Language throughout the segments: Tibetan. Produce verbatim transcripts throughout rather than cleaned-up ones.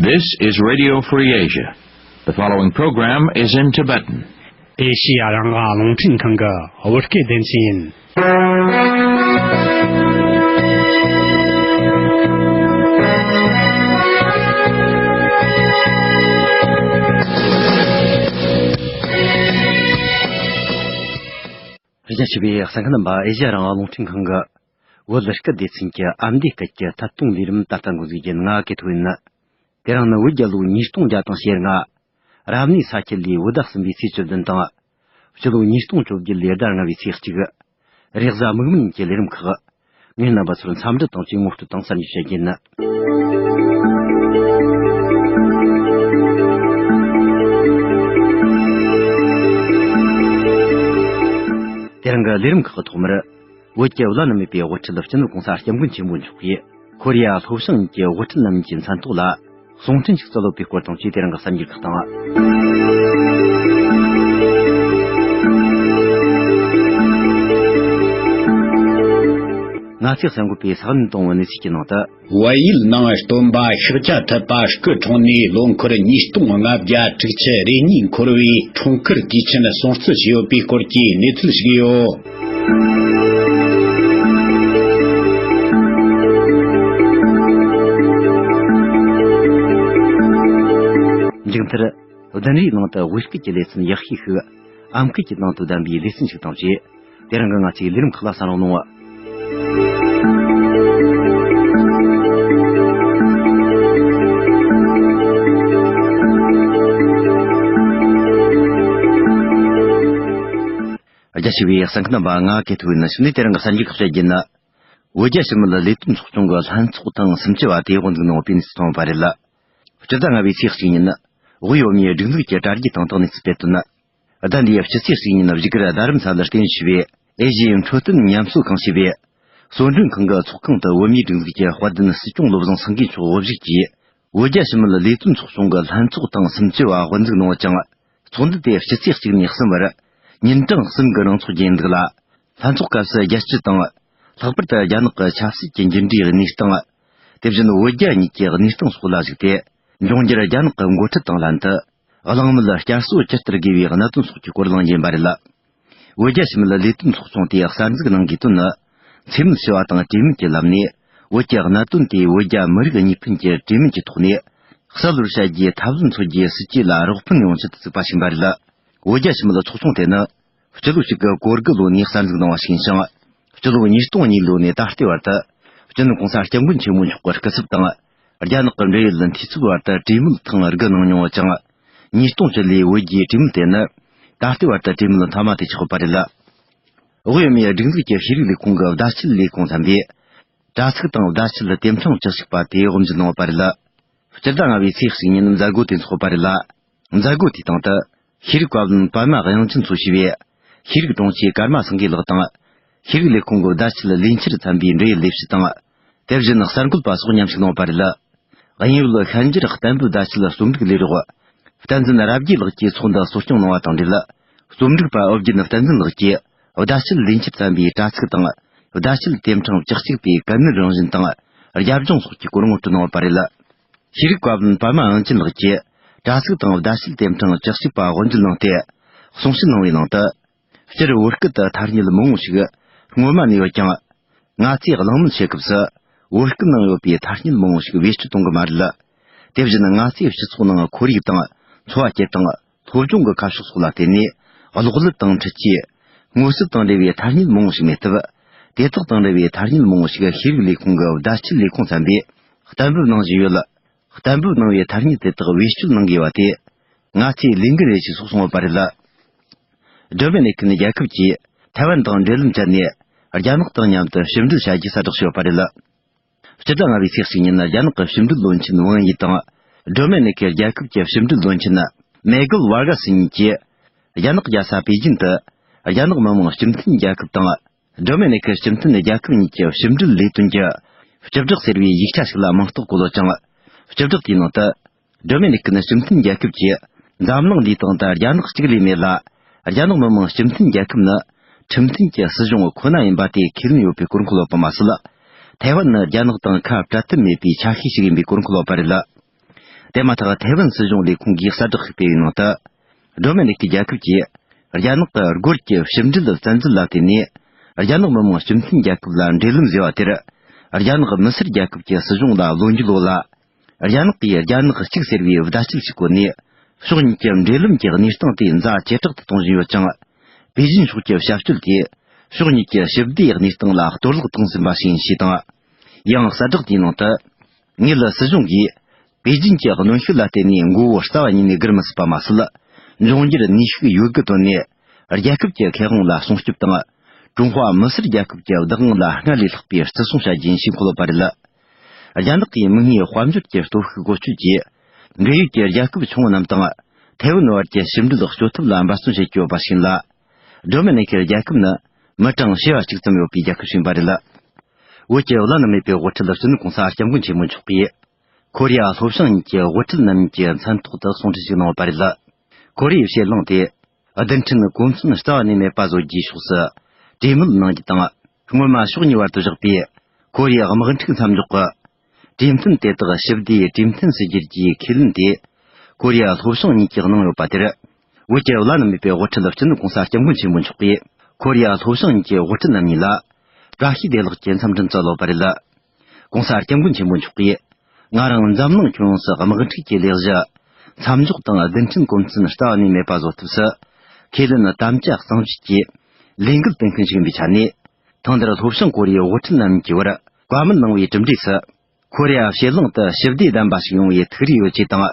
This is Radio Free Asia. The following program is in Tibetan. ཨེ་ཤི་ཡ་རང་དབང་རླུང་འཕྲིན་ཁང་གི་བོད་སྐད་སྡེ་ཚན་ཡིན། རྒྱ་ཆེ་བའི་གསན་མཁན་རྣམ་པ། ཨེ་ཤི་ཡ་རང་དབང་རླུང་འཕྲིན་ཁང་གི་བོད་སྐད་སྡེ་ཚན་གྱི་ཨ་མདོའི་སྐད་ཀྱི་ཐད་གཏོང་ལས་རིམ་ད་ལྟ་འགོ་འཛུགས་རྒྱུ་ཡིན། ང་གི་ཐོ་ཡིན། དེ་རིང་ནི་བོད་རྒྱལ་ལོ་ཉིས་སྟོང་བརྒྱ་དང་ཞེ་ལྔ། རབ་གནས་ས་ཁྱི་ལོའི་བོད་ཟླ་གསུམ་པའི་ཚེས་བཅུ་བདུན་དང་། སྤྱི་ལོ་ཉིས་སྟོང་བཅོ་བརྒྱད་ལོའི་ཟླ་ལྔ་བའི་ཚེས་གཅིག་རེས་གཟའ་མིག་དམར་ཉིན་གྱི་ལས་རིམ་ཁག་ངས་རྣམ་པ་ཚོར་འཚམས་འདྲི་དང་བཅས་ངོ་སྤྲོད་དང་གསར་འགྱུར་བཤད་རྒྱུ་ཡིན། དེ་རིང་གི་ལས་རིམ་ཁག་གི་ཐོག་མར། བོད་ཀྱི་བླ་ན་མེད་པའི་དབུ་ཁྲིད་སྤྱི་ནོར་༸གོང་ས་༸སྐྱབས་མགོན་ཆེན་པོ་མཆོག་གིས་ཁོ་རེ་ཡ་ལྷོ་བྱང་གཉིས་ཀྱི་དབུ་ཁྲིད་རྣམ་གཉིས་ཀྱི་མཚན་ཐོག་ལ་གསུང་འཕྲིན་ཞིག་གསོལ་ཡོད་པའི་སྐོར་དང་བཅས་དེ་རིང་གི་གསར་འགྱུར་ཁག་དང་། ང་ཚོས་གསན་དགོས་པའི་ས་གནས་དང་པོའི་གནས་ཚུལ་གྱི་ནང་དུ། བལ་ཡུལ་ནང་སྟོན་པ་ཤཱཀྱ་ཐུབ་པ་སྐུ་འཁྲུངས་ནས་ལོ་འཁོར་ཉིས་སྟོང་ལྔ་བརྒྱ་དྲུག་ཅུ་རེ་གཉིས་འཁོར་བའི་འཁྲུངས་སྐར་དུས་ཆེན་སྲུང་བརྩི་བྱས་ཡོད་པའི་སྐོར་གྱི་གནས་ཚུལ་ཞིག་ཡོད། མཇུག་མཐར། བདུན་རེའི་ནང་དུ་བོད་སྐད་ཀྱི་ལེ་ཚན་ཡག་ཤོས་ཤིག་ཨམ་སྐད་ཀྱི་ནང་དུ་བདམས་པའི་ལེ་ཚན་ཞིག་དང་བཅས། དེ་རིང་གི་ང་ཚོའི་ལས་རིམ་ཁག་ལ་གསན་རོགས་གནང་། རྒྱ་ཆེ་བའི་གསན་མཁན་རྣམ་པ། ང་གི་ཐོ་ཡིན། གཞུག་ནས་དེ་རིང་གི་གསར་འགྱུར་ཁག་བཤད་རྒྱུ་ཡིན། བོད་རྒྱ་ཞི་མོལ་ལས་དོན་ཚོགས་ཆུང་གི་ལྷན་ཚོགས་ཐེངས་སུམ་ཅུ་བ་དེ་དབུ་འཛུགས་གནང་བ་དཔེ་མཚོན་ཐོན་པ་རེད། སྤྱི་ཟླ་ལྔ་བའི་ཚེས་གཅིག་ཉིན། དབུས་བོད་མིའི་སྒྲིག་འཛུགས་ཀྱི་དྲ་རྒྱའི་སྟེང་དུ་གནས་ཚུལ་སྤེལ་དོན། ཟླ་འདིའི་སྤྱི་ཚེས་གཅིག་ཉིན་བཞུགས་སྒར་རྡ་རམ་ས་ལར་རྟེན་གཞི་བྱས་པའི་ཨེ་ཤི་ཡའི་འཕྲོད་བསྟེན་ཉམས་གསོ་ཁང་ཞེས་པའི་གསོ་མགྲོན་ཁང་གི་ཚོགས་ཁང་དུ་བོད་མིའི་སྒྲིག་འཛུགས་ཀྱི་དཔལ་ལྡན་སྲིད་སྐྱོང་བློ་བཟང་སེང་གེ་མཆོག་དབུ་བཞུགས་ཀྱིས། བོད་རྒྱ་ཞི་མོལ་ལས་དོན་ཚོགས་ཆུང་གི་ལྷན་ཚོགས་ཐེངས་སུམ་ཅུ་བ་དབུ་འཛུགས་གནང་བ་ཅིང་། ཚོགས་འདུ་དེ་སྤྱི་ཚེས་གཅིག་ནས་གསུམ་བར་ཉིན་གྲངས་གསུམ་གྱི་རིང་འཚོགས་རྒྱུ་ཡིན་འདུག་ལ། ལྷན་ཚོགས་སྐབས་སུ་རྒྱལ་སྤྱི་དང་། ལྷག་པར་དུ་རྒྱ་ནག་གི་ཆབ་སྲིད་ཀྱི་འགྱུར་འགྲོས་གནས་སྟངས། དེ་བཞིན་བོད་རྒྱ་གཉིས་ཀྱི་གནས་སྟངས་སོགས་ལ་གཞིགས་ཏེ། འབྱུང་འགྱུར་རྒྱ་ནག་གི་འགོ་ཁྲིད་དང་ལྷན་དུ། གླེང་མོལ་བསྐྱར་གསོ་ཇི་ལྟར་དགོས་པའི་གནད་དོན་སོགས་ཀྱི་སྐོར་གླེང་རྒྱུ་ཡིན་པ་རེད། བོད་རྒྱ་ཞི་མོལ་ལས་དོན་ཚོགས་ཆུང་དེ་གསར་འཛུགས་གནང་དགོས་དོན་ནི། འཚེ་མེད་ཞི་བ་དང་གྲོས་མོལ་གྱི་ལམ་ནས། བོད་ཀྱི་གནད་དོན་དེ་བོད་རྒྱ་མི་རིགས་གཉིས་ཕན་གྱི་གྲོས་མོལ་གྱི་ཐོག་ནས། གསལ་བོར་བྱ་རྒྱུའི་ཐབས་ལམ་འཚོལ་རྒྱུའི་སྲིད་ཇུས་ལ་རོགས་ཕན་ཡོང་ཆེད་དུ་བཙུགས་པ་ཞིག་ཡིན་པ་རེད། བོད་རྒྱ་ཞི་མོལ་ཚོགས་ཆུང་དེ་ནི། སྤྱི་ལོ་གཅིག་དགུ་དགུ་ལོ་ནས་གསར་འཛུགས་གནང་བ་ཞིག་ཡིན་ཞིང་། སྤྱི་ལོ་ཉིས་སྟོང་གཉིས་ལོ་ནས་ད་ལྟའི་བར་དུ། སྤྱི་ནོར་༸གོང་ས་༸སྐྱབས་མགོན་ཆེན་པོ་མཆོག་གི་སྐུ་ཚབ་དང་། རྒྱ་ནག་གི་འབྲེལ་ཡོད་འཐུས་ཚབ་བར་དུ་གྲོས་མོལ་ཐེངས་དགུ་གནང་མྱོང་བ་ཅིང་། ཉིས་སྟོང་བཅུ་ལོའི་བོད་རྒྱའི་གྲོས་མོལ་དེ་ནི། ད་ལྟའི་བར་དུ་གྲོས་མོལ་མཐའ་མ་དེ་ཆགས་ཡོད་པ་རེད། དབུས་བོད་མིའི་སྒྲིག་འཛུགས་ཀྱི་ཤེས་རིག་ལས་ཁུངས་ཀྱི་བརྡ་ཆད་ལས་ཁུངས་ཚན་པས། དྲ་ཚིགས་དང་བརྡ་ཆད་དེབ་ཕྲེང་བཅུ་གཅིག་པ་དེ་དབུ་འབྱེད་གནང་ཡོད་པ་རེད། སྤྱི་ཟླ་ལྔ་བའི་ཚེས་གཅིག་ཉིན་མཛད་སྒོ་དེ་འཚོགས་པ་རེད། མཛད་སྒོ་དེའི་སྟེང་དུ། ཤེས་རིག་བཀའ་བློན་པདྨ་དབྱངས་ཅན་མཚོ་ཞེས་པའི། ཤེས་རིག་དྲུང་ཆེ་ཀརྨ་སེང་གེ་ལགས་དང་། ཤེས་རིག་ལས་ཁུངས་ཀྱི་བརྡ་ཆད་ལས་འཁྱུར་ཚན་པའི་འབྲེལ་ཡོད་ལས་བྱེད་དང་། དེ་བཞིན་གསར་འགོད་པ་སོགས་མཉམ་ཞུགས་གནང་བ་རེད། དབྱིན་ཡུལ་ཤན་སྦྱོར་གཏན་འབེབས་བརྡ་ཆད་རྩོམ་སྒྲིག་ལས་རོགས། བསྟན་འཛིན་རབ་རྒྱས་ལགས་ཀྱིས་ཚོགས་འདུ་གཙོ་སྐྱོང་གནང་བ་དང་འབྲེལ། རྩོམ་སྒྲིག་པ་ཨོ་རྒྱན་བསྟན་འཛིན་ལགས་ཀྱིས་བརྡ་ཆད་ལས་འཁྱུར་ཚན་པའི་དྲ་ཚིགས་དང་། བརྡ་ཆད་དེབ་ཕྲེང་བཅུ་གཅིག་པའི་གལ་གནད་རང་བཞིན་དང་། རྒྱབ་ལྗོངས་སོགས་ཀྱི་སྐོར་ངོ་སྤྲོད་གནང་བ་རེད། ཤེས་རིག་བཀའ་བློན་པདྨ་དབྱངས་ཅན་ལགས་ཀྱིས་དྲ་ཚིགས་དང་བརྡ་ཆད་དེབ་ཕྲེང་བཅུ་གཅིག་པ་དབུ་འབྱེད་གནང་སྟེ། གསུང་བཤད་གནང་བའི་ནང་དུ། སྤྱིར་བོད་སྐད་དུ་ཐ་སྙད་མང་བོ་ཞིག་སྔོན་མ་ནས་ཡོད་ཀྱང་། ང་ཚོས་གླེང་མོལ་བྱེད་སྐབས་སུ། བོད་སྐད་ནང་ཡོད་པའི་ཐ་སྙད་མང་བོ་ཞིག་བེད་སྤྱོད་གཏོང་གི་མ་རེད། དེ་བཞིན་ང་ཚོའི་སྤྱི་ཚོགས་ནང་ཁོར་ཡུག་དང་འཚོ་བ་སྐྱེལ་སྟངས། སློབ་སྦྱོང་གི་ཁ་ཕྱོགས་སོགས་ལ་བརྟེན་ནས། གློག་ཀླད་དང་འཕྲུལ་ཆས། མངོན་གསལ་དང་འབྲེལ་བའི་ཐ་སྙད་མང་བོ་ཞིག་མེད་སྟབས། དེ་དག་དང་འབྲེལ་བའི་ཐ་སྙད་མང་བོ་ཞིག་ཤེས་རིག་ལས་ཁུངས་ཀྱི་བརྡ་ཆད་ལས་ཁུངས་ཚན་པས་གཏན་འབེབས་གནང་བཞིན་ཡོད། གཏན་འབེབས་གནང་བའི་ཐ་སྙད་དེ་དག་བེད་སྤྱོད་གནང་དགོས་པ་དེ། ང་ཚོའི་ལས་འགན་རེད་ཅེས་སོགས་གསུངས་ཡོད་པ་རེད། སྒྲོལ་མ་ནེ་ཁན་རྒྱལ་ཁབ་ཀྱིས་ཐའེ་ཝན་དང་འབྲེལ་ལམ་བཅད་ནས། རྒྱ་ནག་དང་མཉམ་དུ་ཕྱི་འབྲེལ་བྱ་རྒྱུ་གསལ་བསྒྲགས་བྱས་ཡོད་པ་རེད། སྤྱི་ཟླ་ལྔ་བའི་ཚེས་གཅིག་ཉིན་རྒྱ་ནག་གི་ཕྱི་འབྲེལ་བློན་ཆེན་ཝང་ཡི་དང་། སྒྲོལ་མ་ནེ་ཁན་རྒྱལ་ཁབ་ཀྱི་ཕྱི་འབྲེལ་བློན་ཆེན་མེ་གལ་ཝར་གྷ་སི་གཉིས་ཀྱིས། རྒྱ་ནག་རྒྱལ་ས་པེ་ཅིན་དུ། རྒྱ་ནག་མི་དམངས་སྤྱི་མཐུན་རྒྱལ་ཁབ་དང་། སྒྲོལ་མ་ནེ་ཁན་སྤྱི་མཐུན་རྒྱལ་ཁབ་གཉིས་ཀྱི་ཕྱི་འབྲེལ་ལས་དོན་གྱི། སྤྱི་བསྒྲགས་ཟེར་བའི་ཡིག་ཆ་ཞིག་ལ་མིང་རྟགས་བཀོད་ཡོད་ཅིང་། སྤྱི་བསྒྲགས་དེའི་ནང་དུ། སྒྲོལ་མ་ནེ་ཁན་སྤྱི་མཐུན་རྒྱལ་ཁབ་ཀྱིས་འཛམ་གླིང་འདིའི་སྟེང་དུ་རྒྱ་ནག་གཅིག་ལས་མེད་ལ། རྒྱ་ནག་མི་དམངས་སྤྱི་མཐུན་རྒྱལ་ཁབ་ནི་ཁྲིམས་མཐུན་གྱི་སྲིད་གཞུང་ཁོ་ན་ཡིན་པ་དེ་ཁས་ལེན་ཡོད་པའི་སྐོར་འཁོད་ཡོད་པ་མ་ཟད། ཐའེ་ཝན་ནི་རྒྱ་ནག་དང་ཁ་བྲལ་ཐབས་མེད་པའི་ཆ་ཤས་ཤིག་ཡིན་པའི་སྐོར་འཁོད་ཡོད་པ་རེད། དེ་མ་ཐག་ཐའེ་ཝན་སྲིད་གཞུང་ལས་ཁུངས་ཀྱིས་གསལ་བསྒྲགས་ཤིག་སྤེལ་བའི་ནང་དུ། འགྲོ་མེད་ནད་ཀྱི་རྒྱལ་ཁབ་ཀྱིས་རྒྱ་ནག་གི་སྒོར་གྱི་ཞིབ་འབྲེལ་བཙན་འཛུལ་ལ་བརྟེན་ནས། རྒྱ་ནག་མི་དམངས་སྤྱི་མཐུན་རྒྱལ་ཁབ་ལ་འབྲེལ་ལམ་བཟོས་པ་དེར། རྒྱ་ནག་མི་སེར་རྒྱལ་ཁབ་ཀྱི་སྲིད་གཞུང་ལ་ལོ་རྒྱུས་ལོ་ལ། རྒྱ་ནག་གིས་རྒྱ་ནག་གཅིག་ཟེར་བའི་བརྡ་སྤྱོད་ཅིག་བཀོལ་ནས། ཕྱོགས་གཉིས་ཀྱི་འབྲེལ་ལམ་གྱི་གནས་སྟངས་དེ་ཛ་ཇེ་དྲག་ཏུ་གཏོང་བཞིན་ཡོད་ཅིང་། པེ་ཅིན་ཕྱོགས་ཀྱི་བྱ་སྤྱོད་དེ། ཕྱོགས་གཉིས་ཀྱི་ཞི་བདེའི་གནས་སྟངས་ལ་གཏོར་བརླག་བཏང་ཟིན་པ་ཞིག་ཡིན་ཞེས་དང་། ཡང་གསལ་བསྒྲགས་དེའི་ནང་དུ། ངེད་སྲིད་གཞུང་གིས། པེ་ཅིན་གྱི་གནོན་ཤུགས་ལ་བརྟེན་ནས་མགོ་བོ་རྩ་བ་ཉིད་ནས་སྒུར་མི་སྲིད་པ་མ་ཟད། འབྱུང་འགྱུར་ནུས་ཤུགས་ཡོད་དགུ་བཏོན་ནས། རྒྱལ་ཁབ་ཀྱི་ཁེ་དབང་ལ་སྲུང་སྐྱོབ་དང་། ཀྲུང་ཧྭ་མི་སེར་རྒྱལ་ཁབ་ཀྱི་བདག་དབང་ལ་སྔར་ལས་ལྷག་པའི་བརྩི་སྲུང་བྱ་རྒྱུ་ཡིན་ཞེས་འཁོད་ཡོད་པ་རེད། རྒྱ་ནག་གིས་མིག་སྔའི་དཔལ་འབྱོར་གྱི་སྟོབས་ཤུགས་བཀོལ་སྤྱོད་ཀྱིས། འབྲེལ་ཡོད་ཀྱི་རྒྱལ་ཁབ་ཆུང་ངུ་རྣམས་དང་། ཐའེ་ཝན་བར་གྱི་ཞི་འབྲེལ་གཅོད་ཐབས་ལ་འབད་བརྩོན་བྱེད་ཀྱི་ཡོད་པ་ཞིག་ཡིན་ལ། འགྲོ་མེད་ནད་ཀྱི་རྒྱལ་ཁབ་ནི། མི་གྲངས་བྱེ་བ་གཅིག་ཙམ་ཡོད་པའི་རྒྱལ་ཁབ་ཞིག་ཡིན་པ་རེད། བོད་ཀྱི་བླ་ན་མེད་པའི་དབུ་ཁྲིད་སྤྱི་ནོར་གོང་ས་སྐྱབས་མགོན་ཆེན་པོ་མཆོག་གིས། ཁོ་རེ་ཡ་ལྷོ་བྱང་གཉིས་ཀྱི་དབུ་ཁྲིད་རྣམ་གཉིས་ཀྱི་མཚན་ཐོག་ཏུ་གསུང་འཕྲིན་ཞིག་གནང་ཡོད་པ་རེད། ཁོ་རེ་ཡའི་ཕྱེད་གླིང་དེ། རྡུལ་ཕྲན་གོ་མཚོན་རྩ་བ་ནས་མེད་པ་བཟོ་རྒྱུའི་ཕྱོགས་སུ། གྲོས་མོལ་གནང་རྒྱུ་དང་། སྔོན་མ་ཕྱོགས་གཉིས་བར་དུ་བཞག་པའི། ཁོ་རེ་ཡ་དམག་འཁྲུག་མཚམས་འཇོག་གི། གྲོས་མཐུན་དེ་དག་ཞི་བདེའི་གྲོས་མཐུན་སུ་བསྒྱུར་རྒྱུའི་ཁས་ལེན་དེ། ཁོ་རེ་ཡ་ལྷོ་བྱང་གཉིས་ཀྱིས་གནང་ཡོད་པ་དེར། བོད་ཀྱི་བླ་ན་མེད་པའི་དབུ་ཁྲིད་སྤྱི་ནོར་གོང་ས་སྐྱབས་མགོན་ཆེན་པོ་མཆོག་གིས། ཁོ་རེ་ཡ་ལྷོ་བྱང་གཉིས་ཀྱི་དབུ་ཁྲིད་རྣམ་གཉིས་ལ། བཀྲ་ཤིས་བདེ་ལེགས་ཀྱི་འཚམས་འདྲི་སྩལ་ཡོད་པ་རེད། གོང་ས་སྐྱབས་མགོན་ཆེན་པོ་མཆོག་གིས། ང་རང་འཛམ་གླིང་ཁྱོན་ཡོངས་སུ་དམག་འཁྲུག་གི་ལས་གཞི། མཚམས་འཇོག་དང་རྡུལ་ཕྲན་གོ་མཚོན་རྩ་བ་ནས་མེད་པ་བཟོ་ཐབས་སུ། ཁས་ལེན་དམ་བཅའ་གཙང་བཅད་ཀྱིས། ལས་འགུལ་སྤེལ་མཁན་ཞིག་ཡིན་པའི་ཆ་ནས། ཐེངས་འདིར་ལྷོ་བྱང་ཀོ་རི་ཡའི་དབུ་ཁྲིད་རྣམ་གཉིས་ཀྱི་བར་བཀའ་མོལ་གནང་བའི་གྲུབ་འབྲས་སུ། ཁོ་རེ་ཡ་ཕྱེད་གླིང་དུ་ཞི་བདེ་ལྡན་པ་ཞིག་ཡོང་བའི་ཐུགས་རེ་ཡོད་ཅེས་དང་།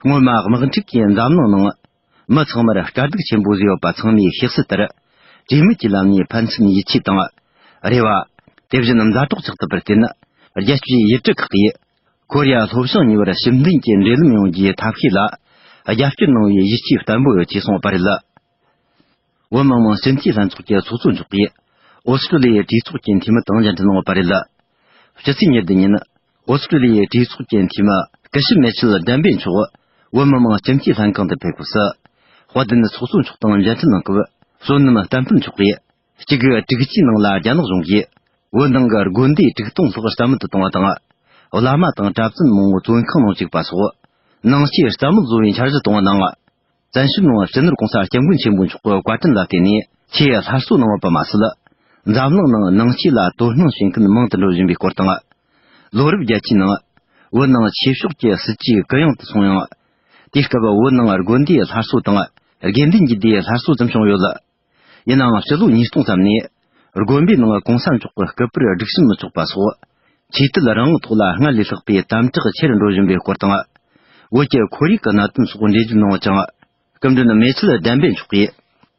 སྔོན་མ་དམག་འཁྲུག་གིས་འཛམ་གླིང་ནང་མི་ཚང་མར་དཀའ་སྡུག་ཆེན་པོ་བཟོས་ཡོད་པ་ཚང་མས་ཤེས་གསལ་ལྟར། གྲོས་མོལ་གྱི་ལམ་ནས་ཕན་ཚུན་ཡིད་ཆེས་དང་། རེ་བ། དེ་བཞིན་མཛའ་གྲོགས་ཆགས་ཐུབ་པར་བརྟེན། རྒྱལ་སྤྱིའི་ཡུལ་གྲུ་ཁག་གིས། ཁོ་རེ་ཡ་ལྷོ་བྱང་གཉིས་བར་ཞི་མཐུན་གྱི་འབྲེལ་ལམ་ཡོང་རྒྱུའི་ཐབས་ཤེས་ལ། རྒྱབ་སྐྱོར་གནང་བའི་ཡིད་ཆེས་བརྟན་པོ་ཡོད་ཅེས་གསུངས་པ་རེད། བོད་མི་མང་སྤྱི་འཐུས་ལྷན་ཚོགས་ཀྱི་ཚོགས་གཙོ་མཆོག་གིས། ཨོ་སི་ཀྲུ་ལི་ཡའི་གྲོས་ཚོགས་ཀྱི་འཐུས་མི་དང་མཇལ་འཕྲད་གནང་བ་རེད། ཕྱི་ཚེས་ཉེར་བདུན་ཉིན། ཨོ་སི་ཀྲུ་ལི་ཡའི་གྲོས་ཚོགས་ཀྱི་འཐུས་མི་སྐུ་ཞབས་མེ་ཆལ་ཌན་བེ་མཆོག་བོད་མི་མང་སྤྱི་འཐུས་ལྷན་ཁང་དུ་ཕེབས་སྐབས་སུ། དཔལ་ལྡན་ཚོགས་གཙོ་མཆོག་དང་མཇལ་འཕྲད་གནང་སྐབས། བསོད་ནམས་བསྟན་འཕེལ་མཆོག་གིས། གཅིག་དགུ་དྲུག་ཅུའི་ནང་ལ་རྒྱ་ནག་གཞུང་གིས། བོད་ནང་གི་དགོན་སྡེ་དྲུག་སྟོང་ལྷག་རྩ་མེད་དུ་བཏང་བ་དང་། བླ་མ་དང་གྲྭ་བཙུན་མང་བོ་བཙོན་ཁང་ནང་བཅུག་པ་སོགས། ནང་ཆོས་རྩ་མེད་བཟོ་བའི་འཆར་གཞི་བཏང་བ་ནང་། བཙན་བྱོལ་ནང་སྤྱི་ནོར་གོང་ས་སྐྱབས་མགོན་ཆེན་པོ་མཆོག་གི་བཀའ་དྲིན་ལ་བརྟེན་ནས་ཆེས་སླར་གསོ་གནང་བ་པ་མ་ཟད། འཛམ་གླིང་ནང་ནང་ཆོས་ལ་དོ་སྣང་བྱེད་མཁན་མང་དུ་འགྲོ་བཞིན་པའི་སྐོར་དང་། ལོ་རབས་བརྒྱད་ཅུའི་ནང་། བོད་ནང་ཆོས་ཕྱོགས་ཀྱི་སྲིད་ཇུས་གུ་ཡངས་དུ་སོང་ཡང་། དེའི་སྐབས་བོད་ནང་དགོན་སྡེའི་སླར་གསོ་དང་། དགེ་འདུན་གྱི་སྡེའི་སླར་གསོ་ཙམ་བྱུང་ཡོད། ཡིན་ནའང་ཕྱི་ལོ་ཉིས་སྟོང་ཙམ་ནས། དགོན་པའི་ནང་གོང་ས་མཆོག་གི་སྐུ་པར་སྒྲིག་གཤོམ་མི་ཆོག་པ་སོགས། ཆོས་དད་རང་དབང་ཐོག་ལ་སྔར་ལས་ལྷག་པའི་དམ་དྲག་ཆེ་རུ་འགྲོ་བཞིན་པའི་སྐོར་དང་། བོད་ཀྱི་ཁོར་ཡུག་གི་གནད་དོན་སོགས་འགྲེལ་བརྗོད་གནང་བ་ཅིང་། སྐུ་མགྲོན་མེ་ཆལ་ལྡན་པེ་མཆོག་གིས།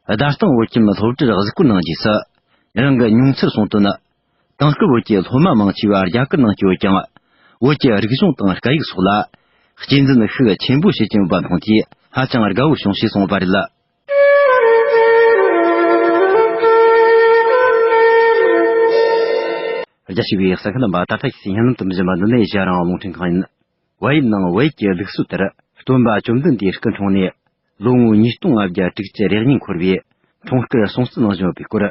བརྡ་སྟངས་བོད་ཁྱིམ་སློབ་གྲྭར་གཟིགས་སྐོར་གནང་རྗེས་སུ། རང་གི་མྱོང་ཚོར་གསུངས་དོན། དེང་སྐབས་བོད་ཀྱི་སློབ་མ་མང་ཆེ་བ་རྒྱ་གར་ནང་སྐྱེས་ཡོད་ཀྱང་། བོད་ཀྱི་རིག་གཞུང་དང་སྐད་ཡིག་སོགས་ལ། གཅེས་འཛིན་ཤུགས་ཆེན་པོ་བྱེད་ཀྱིན་ཡོད་པ་མཐོང་དུས་ཧ་ཅང་དགའ་བོ་བྱུང་ཞེས་གསུངས་པ་རེད། རྒྱ་ཆེ་བའི་གསན་མཁན་རྣམ་པ། ད་ལྟ་ཁྱེད་ཚོས་སྙན་ལམ་དུ་འབྱོན་པ་འདི་ནི་ཨེ་ཤ་ཡ་རང་དབང་རླུང་འཕྲིན་ཁང་ཡིན། བལ་ཡུལ་ནང་བལ་ཡུལ་གྱི་ལུགས་སྲོལ་ལྟར། སྟོན་པ་བཅོམ་ལྡན་འདས་སྐུ་འཁྲུངས་ནས་ལོ་ངོ་ཉིས་སྟོང་ལྔ་བརྒྱ་དྲུག་ཅུ་རེ་གཉིས་འཁོར་བའི་འཁྲུངས་སྐར་སྲུང་བརྩི་གནང་བཞིན་ཡོད་པའི་སྐོར།